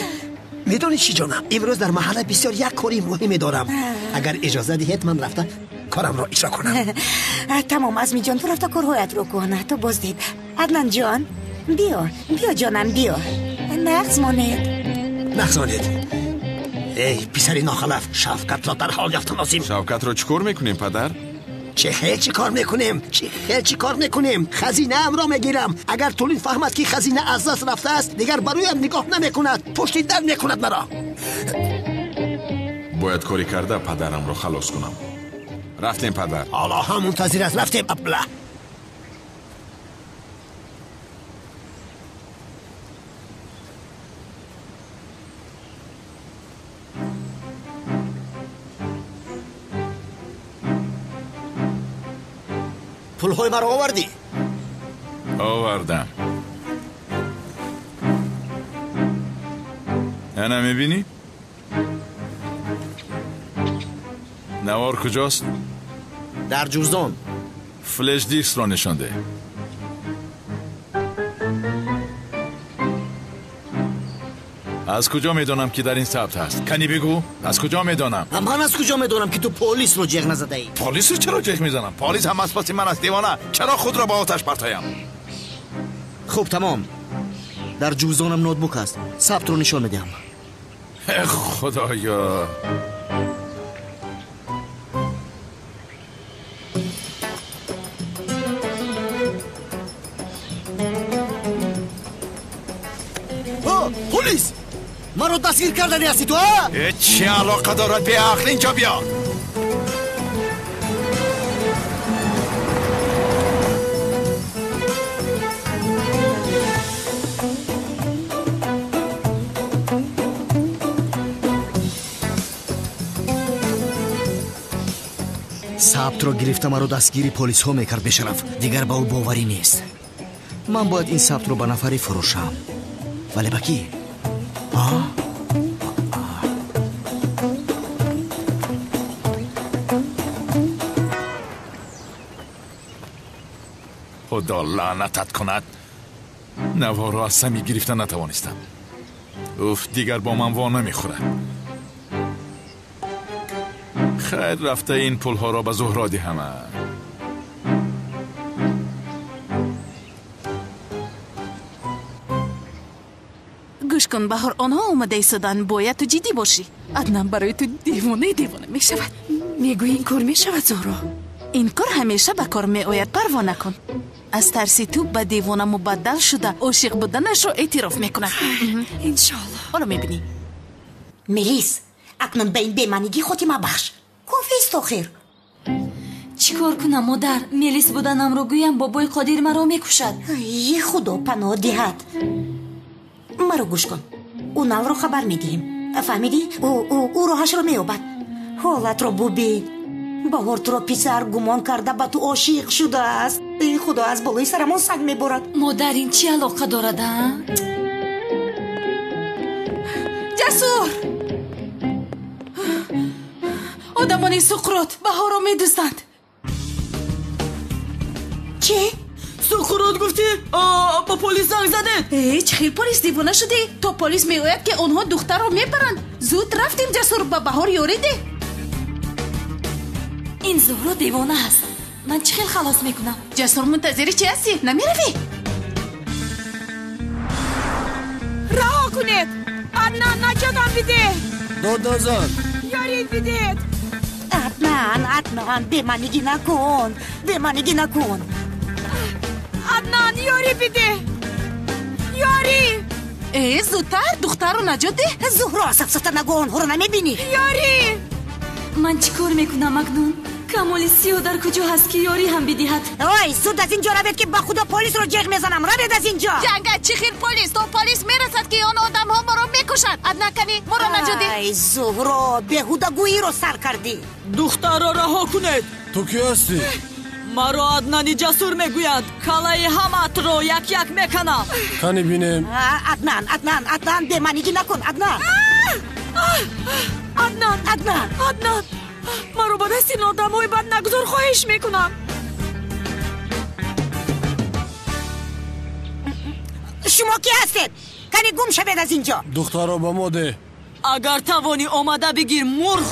медонӣ чӣ, ҷонам, имрӯз дар маҳалла бисёр як кори муҳиме дорам. Агар иҷоза диҳед, ман рафта корамро иҷро кунам. Тамом, Азмиҷон, ту рафта корҳоятро кун. То боздид. Аднанҷон, биё, биё, ҷонам, биё. Нағз монед. Нағз монед. Эй, писари нохалаф, Шавкатро дарҳол ёфта лозим. Шавкатро чӣ кор мекунем, падар? Чӣ хел чӣ кор мекунем? Чӣ хел чӣ кор мекунем? Хазинаамро мегирам. Агар Тулин фаҳмад, ки хазина аз даст рафтааст, дигар ба рӯям нигоҳ намекунад, пушти дар мекунад маро. Бояд корӣ карда падарамро халос кунам. Рафтем, падар. Ҳоло ҳам мунтазир аст. Рафтем, абла. Пулҳои маро овардӣ? Овардам. Ана мебинӣ? Навор куҷост? Дар ҷуздон. Флеш дискро нишон деҳ. Аз куҷо медонам, ки дар ин сабт ҳаст? Кани бигӯ, аз куҷо медонам? Ман аз куҷо медонам, ки ту полисро ҷеғ назадаӣ? Полисро чаро ҷеғ мезанам? Полис ҳам аз паси ман аст, девона. Чаро худро ба оташ партоям? Хуб, тамом. Дар ҷуздонам ноутбук аст. Сабтро нишон медиҳам. Худоё! Маро дастгир кардани ҳастӣ ту, а? Чӣ алоқа дорад? Беақл, инҷо биё. Сабтро гирифта маро дастгири полисҳо мекард бешараф. Дигар ба ӯ боварӣ нест. Ман бояд ин сабтро ба нафаре фурӯшам. Вале ба кӣ? Худо лаънатат кунад. Наворо аз Сами гирифта натавонистам. Уф, дигар бо ман во намехӯрад. Хайр, рафта ин пулҳоро ба Зуҳро диҳам. Гӯш кун, Баҳор, онҳо омада истоданд. Бояд ту ҷиддӣ бошӣ. Аднан барои ту девонаи девона мешавад. Мегӯӣ ин кор мешавад, Зуҳро? Ин кор ҳамеша ба кор меояд, парво накун. Аз тарси ту ба девона мубаддал шуда ошиқ буданашро эътироф мекунад. Иншоалло. Ҳоло мебинӣ. Мелис, акнун ба ин бемаънигӣ хотима бахш. Кофист охир. Чӣ кор кунам, модар? Мелис буданамро гӯям, бобои Қодир маро мекушад. Е худо паноҳ диҳад. Маро гӯш кун. Уналро хабар медиҳем. Фаҳмидӣ? Ӯ роҳашро меёбад. Ҳолатро бубин. Баҳор туро писар гумон карда ба ту ошиқ шудааст. Эй худо, аз болои сарамон санг меборад. Модар, ин чӣ алоқа дорад, а? Ҷасур! Одамони Суқрот Баҳорро медузданд. Чӣ? Суқрот гуфтӣ? Ба полис занг задед? Э, чӣ хел полис, девона шудӣ? То полис меояд, ки онҳо духтарро мебаранд. Зуд рафтем, Ҷасур, ба Баҳор ёрӣ деҳ. Ин Зуҳро девона аст. Ман чӣ хел халос мекунам? Ҷасур, мунтазири чӣ ҳастӣ? Намеравӣ? Раҳо кунед! Аднан, наҷотам бидеҳ! Дод назан! Ёрӣ бидеҳ! Аднан, Аднан, бемаънигӣ накун, бемаънигӣ накун. Аднан, ёрӣ бидеҳ! Ёрӣ! Э, зудтар духтарро наҷот деҳ. Зуҳро, сафсата нагӯ, онҳоро намебинӣ. Ёрӣ! Ман чӣ кор мекунам акнун? Камоли сиёҳ дар куҷо ҳаст, ки ёрӣ ҳам бидиҳад? Ой, зуд аз инҷо равед, ки ба худо полисро ҷеғ мезанам. Равед аз инҷо. Ҷанга, чӣ хел полис? То полис мерасад, ки он одамҳо моро мекушанд. Аднан, кани моро наҷот деҳ. Ай, Зуҳро, беҳудагӯиро сар кардӣ. Духтарро раҳо кунед. Ту кӣ ҳастӣ? Маро Аднани Ҷасур мегӯянд. Калаи ҳамаатро як-як меканам. Кани бинем. Аднан, Аднан, Аднан, бемаънигӣ накун, Аднан. Аднан, Аднан, Аднан, маро ба дасти ин одамҳои бад нагузор, хоҳиш мекунам. Шумо кӣ ҳастед? Кани гум шавед аз инҷо. Духтарро ба мо деҳ. Агар тавонӣ омада бигир, мурғ.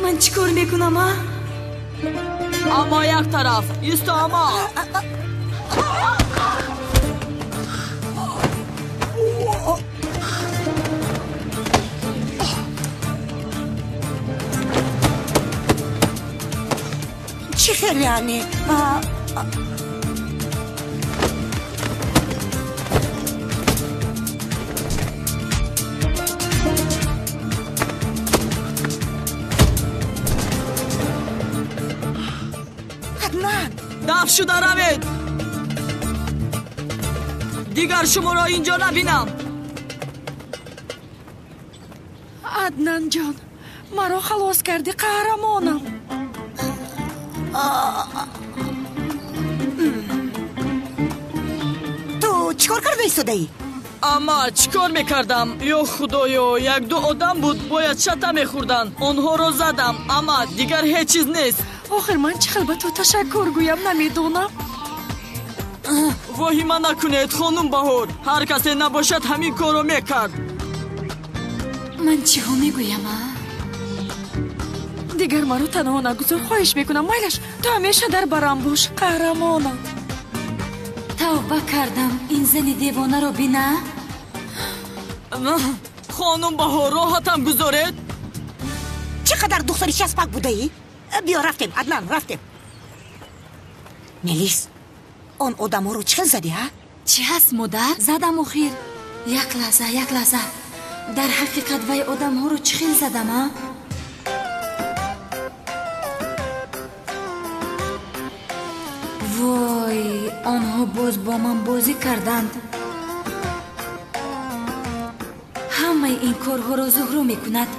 Ман чӣ кор мекунам, а? Аммо як тараф исто, аммо. Чӣ хел яъне? Аднан! Даф шуда равед! Дигар шуморо инҷо набинам. Аднан ҷон, маро халос кардӣ, қаҳрамонам. Ту чӣ кор карда истодаӣ? Амма чӣ кор мекардам? Ё худоё, як-ду одам буд, бояд шата мехӯрданд. Онҳоро задам, амма дигар ҳеҷ чиз нест. Охир ман чӣ хел ба ту ташаккур гӯям намедонам. Воҳима накунед, хонум Баҳор. Ҳар касе набошад ҳамин корро мекард. Ман чиҳо мегӯям, а? Дигар маро танҳо нагузор, хоҳиш мекунам. Майлаш, ту ҳамеша дар барам бош, қаҳрамонам. Тавба кардам, ин зани девонаро бина. Хонум Баҳор, роҳатам гузоред. Чӣ қадар духтари часпак будаӣ? Биё рафтем, Аднан, рафтем. Мелис, он одамҳоро чӣ хел задӣ, ҳа? Чӣ ҳаст, модар? Задам охир. Як лаҳза, як лаҳза. Дар ҳақиқат вай одамҳоро чӣ хел задам, а? Вой, онҳо боз бо ман бозӣ карданд. Ҳамаи ин корҳоро Зуҳро мекунад.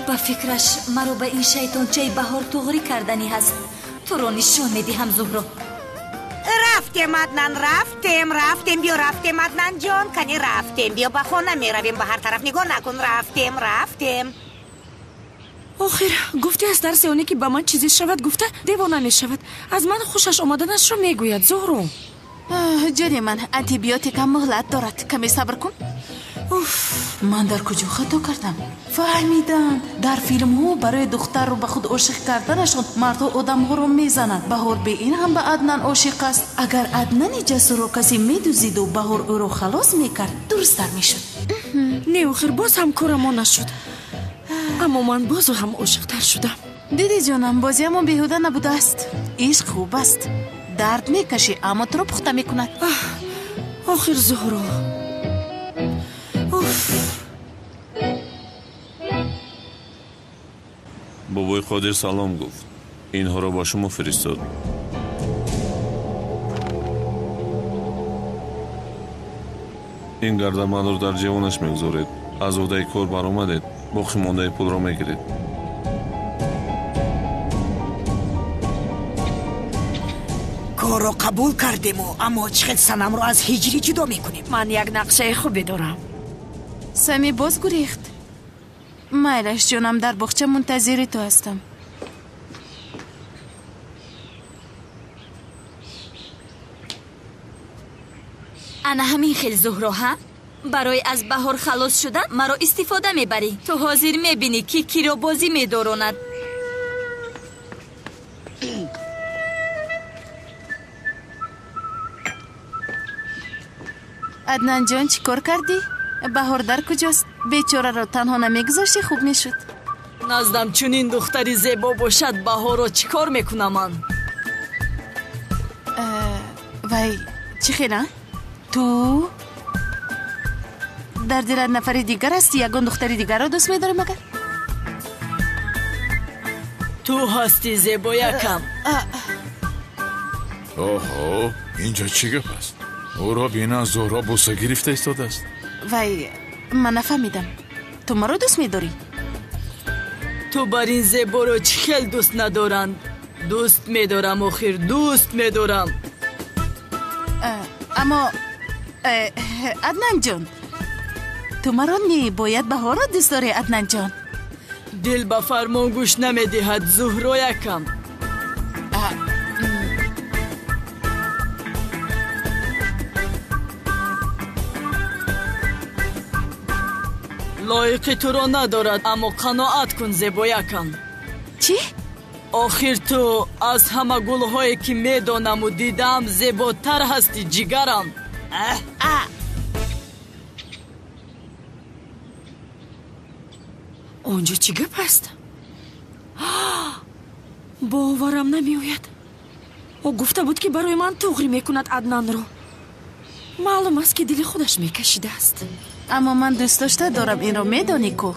Ба фикраш маро ба ин шайтончаи баҳор туғрӣ карданӣ ҳаст. Туро нишон медиҳам, Зуҳро. Рафтем, Аднан, рафтем, рафтем, биё, рафтем, Аднан ҷон, кани рафтем, биё ба хона меравем, ба ҳар тараф нигоҳ накун, рафтем, рафтем. Охир гуфти аз тарси оне ки ба ман чизе шавад, гуфта девона мешавад. Аз ман хушаш омаданашро мегӯяд, Зуҳро. Ҷони ман, антибиотикам муҳлат дорад, каме сабр кун. Уф, ман дар куҷо хато кардам? Фаҳмидам, дар филмҳо барои духтарро ба худ ошиқ карданашон мардҳо одамҳоро мезананд. Баҳор бе ин ҳам ба Аднан ошиқ аст. Агар Аднани ҷасурро касе медузиду Баҳор ӯро халос мекард, дурусттар мешуд. Не, охир боз ҳам корамон нашуд. Аммо ман бозу ҳам ошиқтар шудам. Диди ҷонам, бозиамон беҳуда набудааст. Ишқ хуб аст. Дард мекашӣ, аммо туро пухта мекунад. Охир Зуҳро. Уф. Бобои Қодир салом гуфт. Инҳоро ба шумо фиристод. Ин гардамандро дар ҷевонаш мегузоред. Аз уҳдаи кор баромадед, боқӣ мондаи пулро мегиред. Корро қабул кардему, аммо чӣ хел Санамро аз ҳиҷрӣ ҷудо мекунем? Ман як нақшаи хубе дорам. Сами боз гурехт. Майлаш ҷонам, дар боғча мунтазири ту ҳастам. Ана ҳамин хел, Зуҳро, ҳа? Барои аз баҳор халос шудан маро истифода мебарӣ. Ту ҳозир мебинӣ, ки киро бозӣ медоронад. Аднанҷон, чӣ кор кардӣ? Баҳор дар куҷост? Бечораро танҳо намегузоштӣ, хуб мешуд. Наздам чунин духтари зебо бошад, Баҳорро чӣ кор мекунам ман? Вай, чӣ хела? Ту дар дилат нафари дигар ҳастӣ? Ягон духтари дигарро дӯст медорӣ магар? Ту ҳастӣ зебоякам. Оҳо, инҷо чӣ гап аст? Ӯро бина, Зуҳро буса гирифта истодааст. Вай, ман нафаҳмидам. Ту маро дӯст медорӣ? Ту бар ин зеборо чӣ хел дӯст надоранд? Дӯст медорам, охир дӯст медорам. Аммо Аднанҷон, ту маро не, бояд Баҳорро дӯст дорӣ, Аднанҷон. Дил ба фармон гӯш намедиҳад, Зуҳроякам. Лоиқи туро надорад, аммо қаноат кун, зебоякам. Чӣ? Охир ту аз ҳама гулҳое ки медонаму дидам зеботар ҳастӣ, ҷигарам. Онҷо чӣ гап аст? Боварам намеояд. Ӯ гуфта буд, ки барои ман туғрӣ мекунад Аднанро. Маълум аст, ки дили худаш мекашидааст. Аммо ман дӯст дошта дорам, инро медонӣ ку?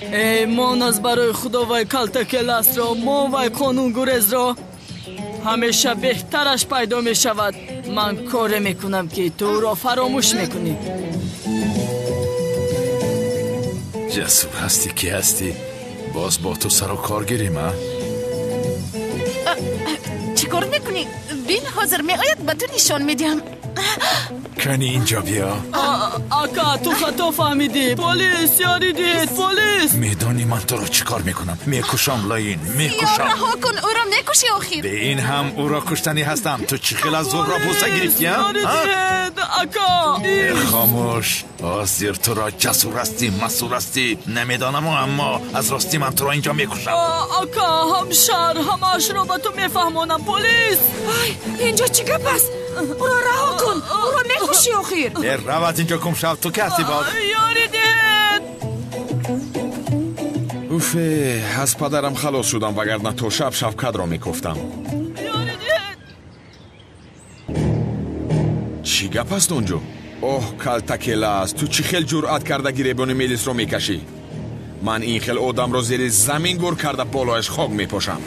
Эй, мон аз барои худо вай калтакеласро, мон вай қонунгурезро. Ҳамеша беҳтараш пайдо мешавад. Ман коре мекунам, ки ту ӯро фаромӯш мекунӣ. Ҷасур ҳастӣ, ки ҳастӣ? Боз бо ту сару кор гирем, а? Чӣ кор мекунӣ? Бин, ҳозир меояд, ба ту нишон медиҳам. Кани инҷо биё. Ака, ту хато фаҳмидӣ. Полис, ёрӣ диҳед, полис! Медонӣ ман туро чӣ кор мекунам? Мекушам, Лаин, мекушам. Раҳо кун, ӯро мекушӣ охир. Бе ин ҳам ӯро куштанӣ ҳастам. Ту чӣ хел аз Зуҳро буса гирифтӣ, а? Ёрӣ диҳед, ака! Хомӯш. Ҳозир туро ҷасур ҳастӣ, масур ҳастӣ. Намедонаму, аммо аз ростӣ ман туро инҷо мекушам. Ака, ҳамшар, ҳамаашро ба ту мефаҳмонам. Полис! Ай, инҷо чӣ гап аст? Ӯро раҳо кун, ӯро мекушӣ охир. Рав аз инҷо гум шав, ту ки ҳастӣ боз? Ёрӣ диҳед! Уфе, аз падарам халос шудам, вагарна то шаб Шавкатро мекофтам. Ёрӣ диҳед! Чӣ гап аст он ҷо? Оҳ, калтакелас, ту чӣ хел ҷуръат карда гиребони мелисро мекашӣ? Ман ин хел одамро зери замин гур карда болояш хок мепошам.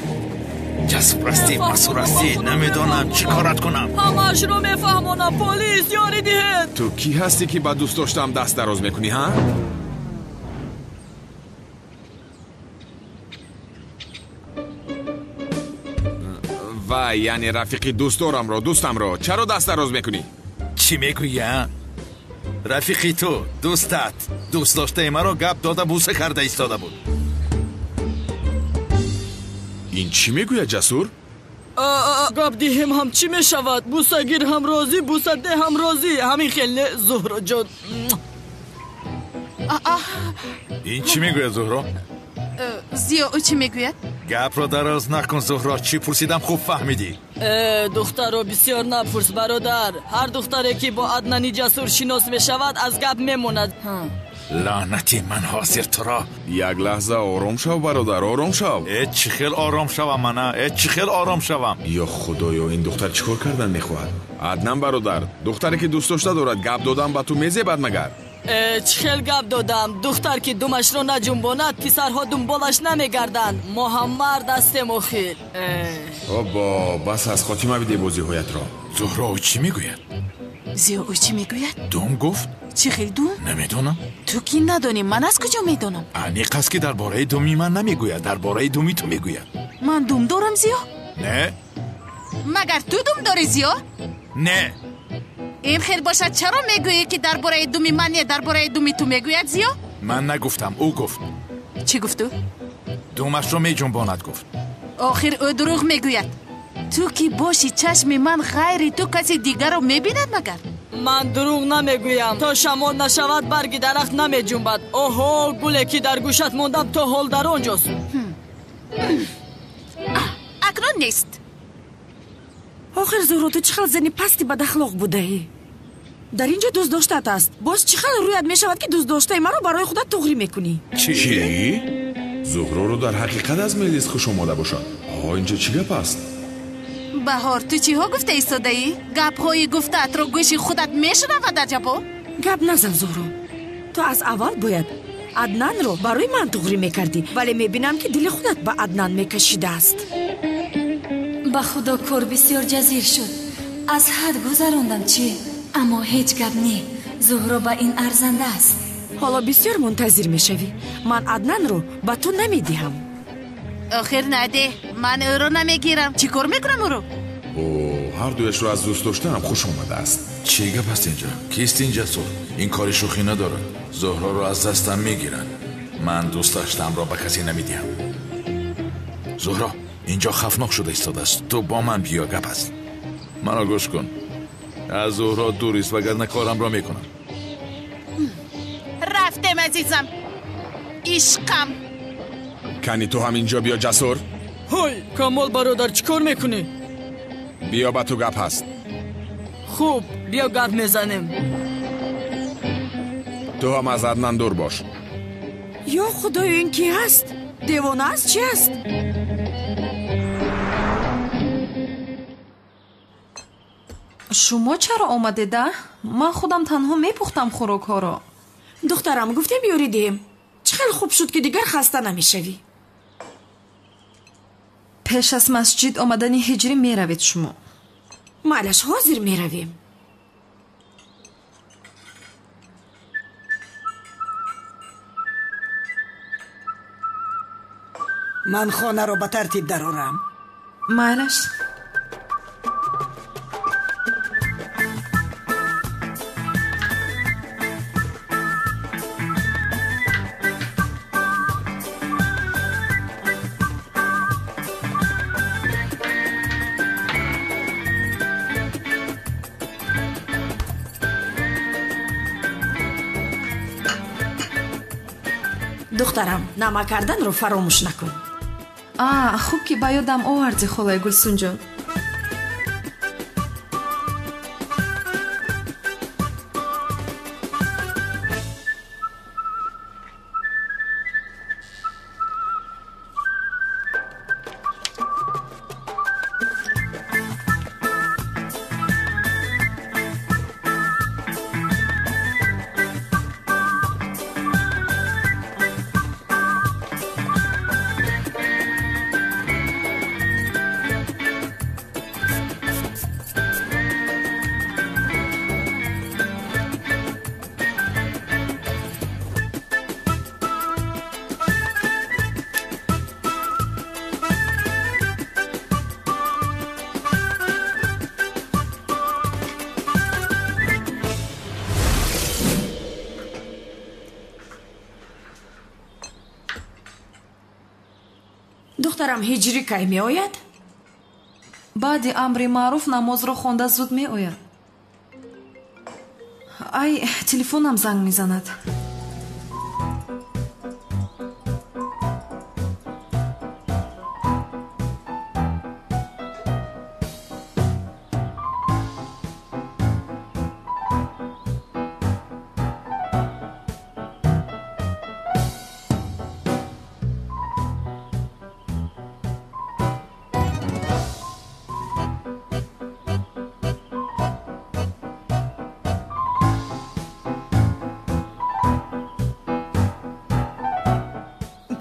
Ҷасур ҳастӣ, масур ҳастӣ, намедонам чӣ корат кунам. Ҳамаашро мефаҳмонам, полис ёрӣ диҳед. Ту кӣ ҳастӣ, ки ба дӯст доштаам даст дароз мекунӣ, ҳа? Вай, яъне рафиқи дӯстдорамро, дӯстамро чаро даст дароз мекунӣ? Чӣ мегӯӣ, а? Рафиқи ту, дӯстат, дӯст доштаи маро гап дода бӯса карда истода буд. Ин чӣ мегӯяд, Ҷасур? Гап диҳем ҳам чӣ мешавад? Бӯсагир ҳам розӣ, бӯсадеҳ ҳам розӣ. Ҳамин хел не, Зуҳроҷон? Ин чӣ мегӯяд, Зуҳро? Зиё, ӯ чӣ мегӯяд? Гапро дароз накун, Зуҳро. Чӣ пурсидам, хуб фаҳмидӣ. Духтарро бисёр напурс, бародар. Ҳар духтаре ки бо Аднани Ҷасур шинос мешавад, аз гап мемонад. Лаънати ман ҳозир туро. Як лаҳза ором шав, бародар, ором шав. Э, чӣ хел ором шавам мана? Э, чӣ хел ором шавам? Ё худоё, ин духтар чӣ кор кардан мехоҳад? Аднан бародар, духтаре ки дӯст дошта дорад, гап додан ба ту мезебад магар? Чӣ хел гап додам? Духтар ки думашро наҷунбонад, писарҳо дунболаш намегарданд. Мо ҳам мард ҳастем охир. Обо, бас аст, хотима бидеҳ бозиҳоятро. Зуҳро, ӯ чӣ мегӯяд? Зиё, ӯ чӣ мегӯяд? Дум гуфт? Чӣ хел дум? Намедонам. Ту ки надонӣ, ман аз куҷо медонам? Аниқ аст, ки дар бораи думи ман намегӯяд, дар бораи думи ту мегӯяд. Ман дум дорам, Зиё? Не. Магар ту дум дорӣ, Зиё? Не. Ин хел бошад, чаро мегӯӣ, ки дар бораи думи ман не, дар бораи думи ту мегӯяд, Зиё? Ман нагуфтам, ӯ гуфт. Чӣ гуфт ӯ? Думашро меҷунбонад, гуфт. Охир ӯ дурӯғ мегӯяд. Ту ки боши, чашми ман ғайри ту каси дигарро мебинад магар? Ман дурӯғ намегӯям. То шамол нашавад, барги дарахт намеҷунбад. Оҳо, гуле ки дар гӯшат мондам, то ҳол дар он ҷост. Акнун нест. Охир Зуҳро, ту чӣ хел зани пасти бадахлоқ будаӣ? Дар ин ҷо дӯстдоштаат аст. Боз чӣ хел рӯят мешавад, ки дӯстдоштаи маро барои худат туғрӣ мекунӣ? Чӣ? Зуҳроро дар ҳақиқат аз мелис хуш омода бошад. Оҳо, инҷо чӣ гап аст? Баҳор, ту чиҳо гуфта истодаӣ? Гапҳои гуфтаатро гӯши худат мешунавад, аҷабо? Гап назан, Зуҳро. Ту аз аввал бояд Аднанро барои ман туғрӣ мекардӣ, вале мебинам, ки дили худат ба Аднан мекашидааст. Ба худо, кор бисёр ҷазир шуд. Аз ҳад гузарондам, чӣ? Аммо ҳеҷ гап не. Зуҳро ба ин арзанда аст. Ҳоло бисёр мунтазир мешавӣ. Ман Аднанро ба ту намедиҳам. Охир надеҳ, ман ӯро намегирам. Чӣ кор мекунам ӯро? О, ҳар дуяшро аз дӯст доштаам хуш омадааст. Чӣ гап аст инҷо? Кист ин Ҷасур? Ин кори шӯхӣ надорад. Зуҳроро аз дастам мегиранд. Ман дӯст доштаамро ба касе намедиҳам. Зуҳро, инҷо хавфнок шуда истодааст. Ту бо ман биё, гап аст. Маро гӯш кун. Аз Зуҳро дур ист, вагарна корамро мекунам. Рафтем, азизам, ишқам. Кани ту ҳам инҷо биё, Ҷасур. Ҳой, Камол бародар, чӣ кор мекунӣ? Биё, ба ту гап ҳаст. Хуб, биё гап мезанем. Ту ҳам аз Аднан дур бош. Ё худоё, ин кӣ ҳаст? Девона аст, чӣ аст? Шумо чаро омадеда? Ман худам танҳо мепухтам хӯрокҳоро. Духтарам, гуфтем ёрӣ диҳем. Чӣ хел хуб шуд, ки дигар хаста намешавӣ. Пеш аз масҷид омадани ҳиҷрӣ меравед шумо. Майлаш, ҳозир меравем. Ман хонаро ба тартиб дарорам. Майлаш. Духтарам, намак карданро фаромӯш накун. А, хуб ки ба ёдам оварди, холаи Гулсунҷон. Духтарам ҳиҷрӣ кай меояд? Баъди амри маъруф намозро хонда зуд меояд. Ай, телефонам занг мезанад.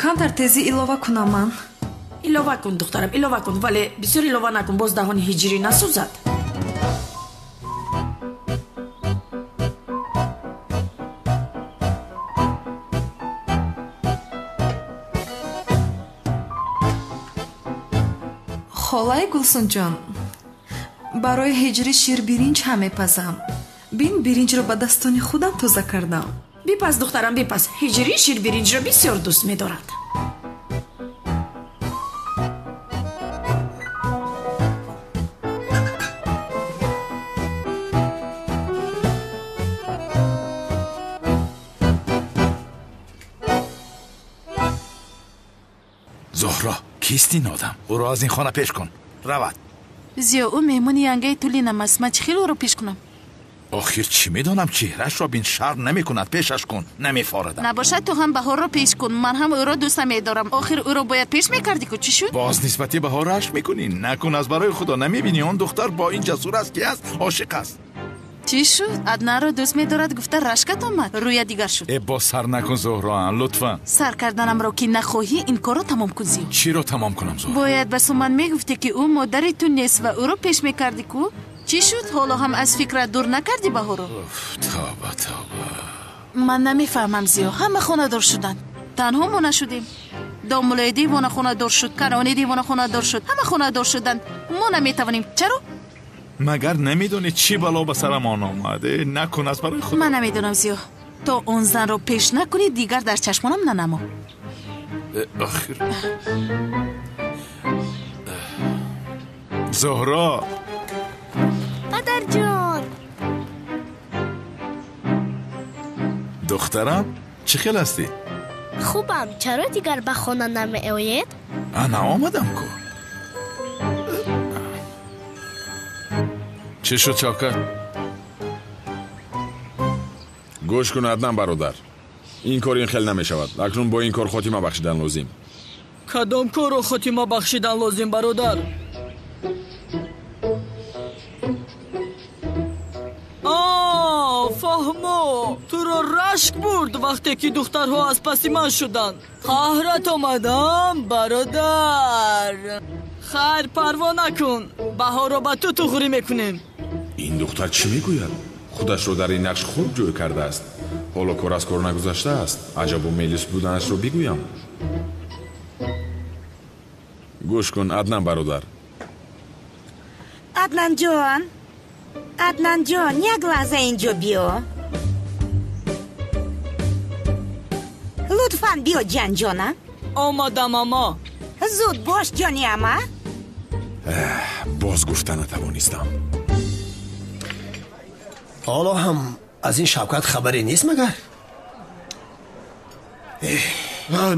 Камтар тезӣ илова кунам ман. Илова кун, духтарам, илова кун, вале бисёр илова накун, боз даҳони ҳиҷрӣ насӯзад. Холаи Гулсунҷон, барои ҳиҷрӣ ширбиринҷ ҳам мепазам. Бин, биринҷро ба дастони худам тоза кардам. Бипаз, духтарам, бипаз. Ҳиҷрӣ ширбиринҷро бисёр дӯст медорад. Зуҳро, кист ин одам? Ӯро аз ин хона пеш кун. Равад. Зиё, ӯ меҳмони янгаи Тулинам аст. Ман чӣ хел ӯро пеш кунам? Охир чӣ медонам, чеҳрашро бин, шарм намекунад. Пешаш кун, намефорадам. Набошад, ту ҳам Баҳорро пеш кун. Ман ҳам ӯро дӯст намедорам. Охир ӯро бояд пеш мекардӣ ку, чӣ шуд? Боз нисбати Баҳор рашк мекунӣ? Накун, аз барои Худо. Намебинӣ он духтар бо ин ҷасур аст, ки аст, ошиқ аст. Чӣ шуд? Аднанро дӯст медорад гуфта рашкат омад, рӯя дигар шуд. Э, боз сар накун, Зуҳроан, лутфан. Сар карданамро ки нахоҳӣ, ин корро тамом кун, Зиё. Чиро тамом кунам, Зуҳро? Бояд ба Суман мегуфтӣ, ки ӯ модари ту нест ва ӯро пеш мекардӣ ку. Чӣ шуд? Ҳоло ҳам аз фикрат дур накардӣ Баҳоро? Тавба, тавба. Ман намефаҳмам, Зиё. Ҳама хонадор шуданд, танҳо мо нашудем. Домулои девона хонадор шуд, Канони девона хонадор шуд, ҳама хонадор шуданд. Мо наметавонем. Чаро? Магар намедонӣ чӣ бало ба сарамон омад? Накун, аз барои Худо. Ман намедонам, Зиё. То он занро пеш накунӣ, дигар дар чашмонам нанамо. Охир Зуҳро. Падарҷон. Духтарам, чӣ хел ҳастӣ? Хубам. Чаро дигар ба хона намеоед? Ана омадам ку. Чӣ шуд, Шавкат? Гӯш кун, Аднан бародар, ин кор ин хел намешавад. Акнун бо ин кор хотима бахшидан лозим. Кадом корро хотима бахшидан лозим, бародар? Фаҳмо, туро рашк бурд вақте ки духтарҳо аз паси ман шуданд. Қаҳрат омадам, бародар. Хайр, парво накун, Баҳорро ба ту туғрӣ мекунем. Ин духтар чӣ мегӯяд? Худашро дар ин нақш хуб ҷой кардааст. Ҳоло кор аз кор нагузаштааст. Аҷабу мелис буданашро бигӯям. Гӯш кун, Аднан бародар. Аднанҷон, Аднанҷон, як лаҳза инҷо биё. Лутфан биё, ҷанҷона. Омадам, ама. Зуд бош, ҷони ама. Боз гуфта натавонистам. Ҳоло ҳам аз ин Шавкат хабаре нест магар?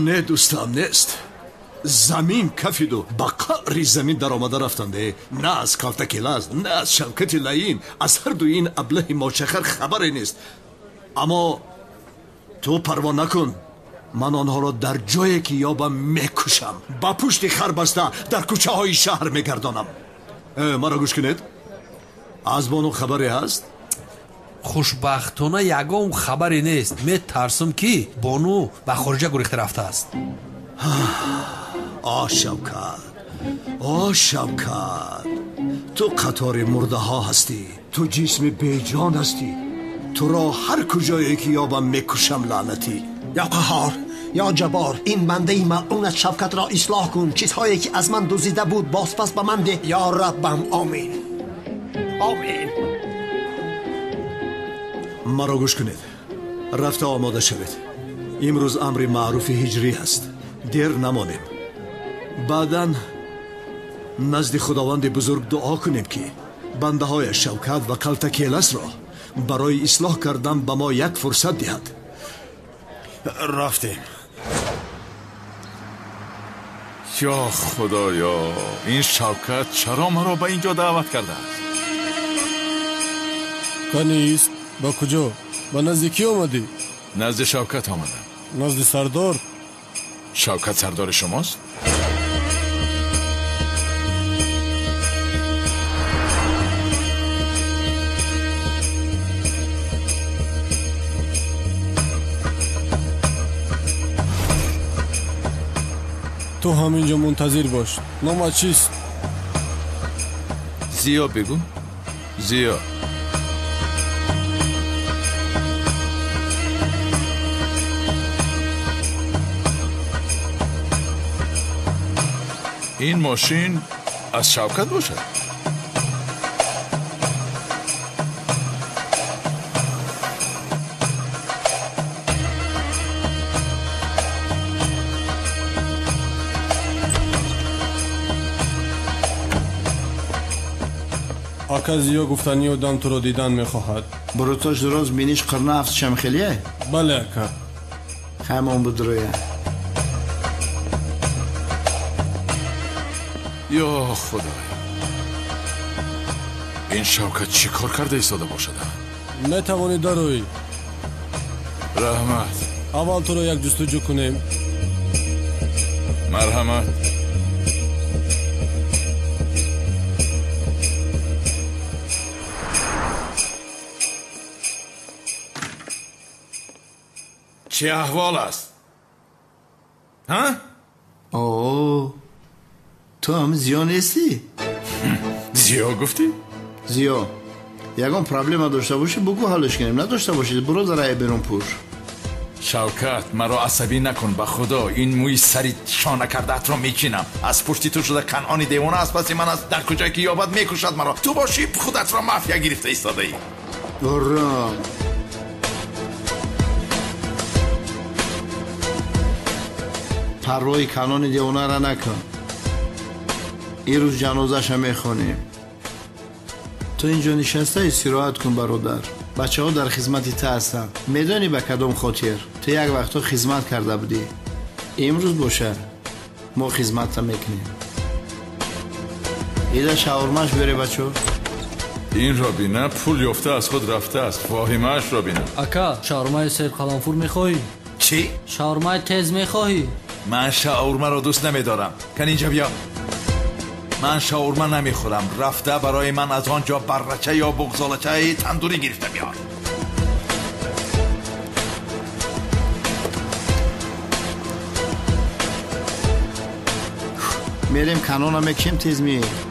Не, дӯстам, нест. Замин кафиду ба қаъри замин даромада рафтанде. На аз калтаки лаз, на аз Шавкати лаин, аз ҳарду ин аблаҳи мочахар хабаре нест. Аммо ту парво накун, ман онҳоро дар ҷое ки ёбам мекушам, ба пушти хар баста дар кӯчаҳои шаҳр мегардонам. Маро гӯш кунед, аз бону хабаре ҳаст? Хушбахтона ягон хабаре нест. Метарсам, ки бону ба хориҷа гурехта рафтааст. О Шавкат, о Шавкат, ту қатори мурдаҳо ҳастӣ, ту ҷисми беҷон ҳастӣ. Туро ҳар куҷое ки ёбам мекушам, лаънатӣ. Ё Қаҳҳор, ё Ҷаббор, ин бандаи малъунат Шавкатро ислоҳ кун. Чизҳое ки аз ман дуздида буд бозпас ба ман деҳ. Ё Раббам, омин, омин. Маро гӯш кунед, рафта омода шавед. Имрӯз амри маъруфи ҳиҷрӣ ҳаст, дер намонем. Баъдан назди Худованди бузург дуо кунем, ки бандаҳояш Шавкат ва Калтакеласро барои ислоҳ кардан ба мо як фурсат диҳад. Рафтем. Ё Худоё, ин Шавкат чаро маро ба ин ҷо даъват кардааст? Канист, ба куҷо? Ба назди кӣ омадӣ? Назди Шавкат омадам. Назди сардор? Шавкат сардори шумост? Ту ҳаминҷо мунтазир бош. Номат чист? Зиё бигӯ. Зиё. Ин мошин аз Шавкат бошад? Ака Зиё гуфтани одам туро дидан мехоҳад. Бурутош дуроз биниш қирна афтшам хелие? Бале, ака. Ҳамон будроя. Ё Худоё, ин Шавкат чӣ кор карда истода бошад? Метавонӣ дароӣ. Раҳмат. Аввал туро як ҷустуҷӯ кунем. Марҳамат. Чӣ аҳвол аст? Ҳа? О, ту ҳам Зиё нестӣ? Зиё гуфтӣ? Зиё, ягон проблема дошта бошӣ, бугӯ ҳаллиш кунем. Надошта бошӣ, буро дар рай берун пуш. Шавкат, маро асабӣ накун, ба Худо ин мӯи сари шона кардаатро мечинам. Аз пушти ту шуда Канъони девона аз паси ман аст, дар куҷое ки ёбад мекушад маро. Ту бошӣ худатро мафия гирифта истодаӣ. Ором. Парвои Канъони девонара накун. Ин рӯз ҷанозаша мехонем. Ту инҷо нишаста истироҳат кун, бародар. Бачаҳо дар хизмати ту ҳастанд. Медонӣ ба кадом хотир? Ту як вақтҳо хизмат карда будӣ. Имрӯз боша мо хизматта мекунем. Ида шаурмаш бере, бачо. Инро бина, пул ёфта аз худ рафтааст. Воҳимаашро бина. Ака, шаурмаи серқаламфур мехоҳӣ? Чӣ? Шаурмаи тез мехоҳӣ? Ман шаурмаро дӯст намедорам. Кан инҷа биё. Ман шаурма намехӯрам. Рафта барои ман аз он ҷо баррача ё буғзолачаи тандурӣ гирифта биёр. Мерем, канона мекушем, тез меоем.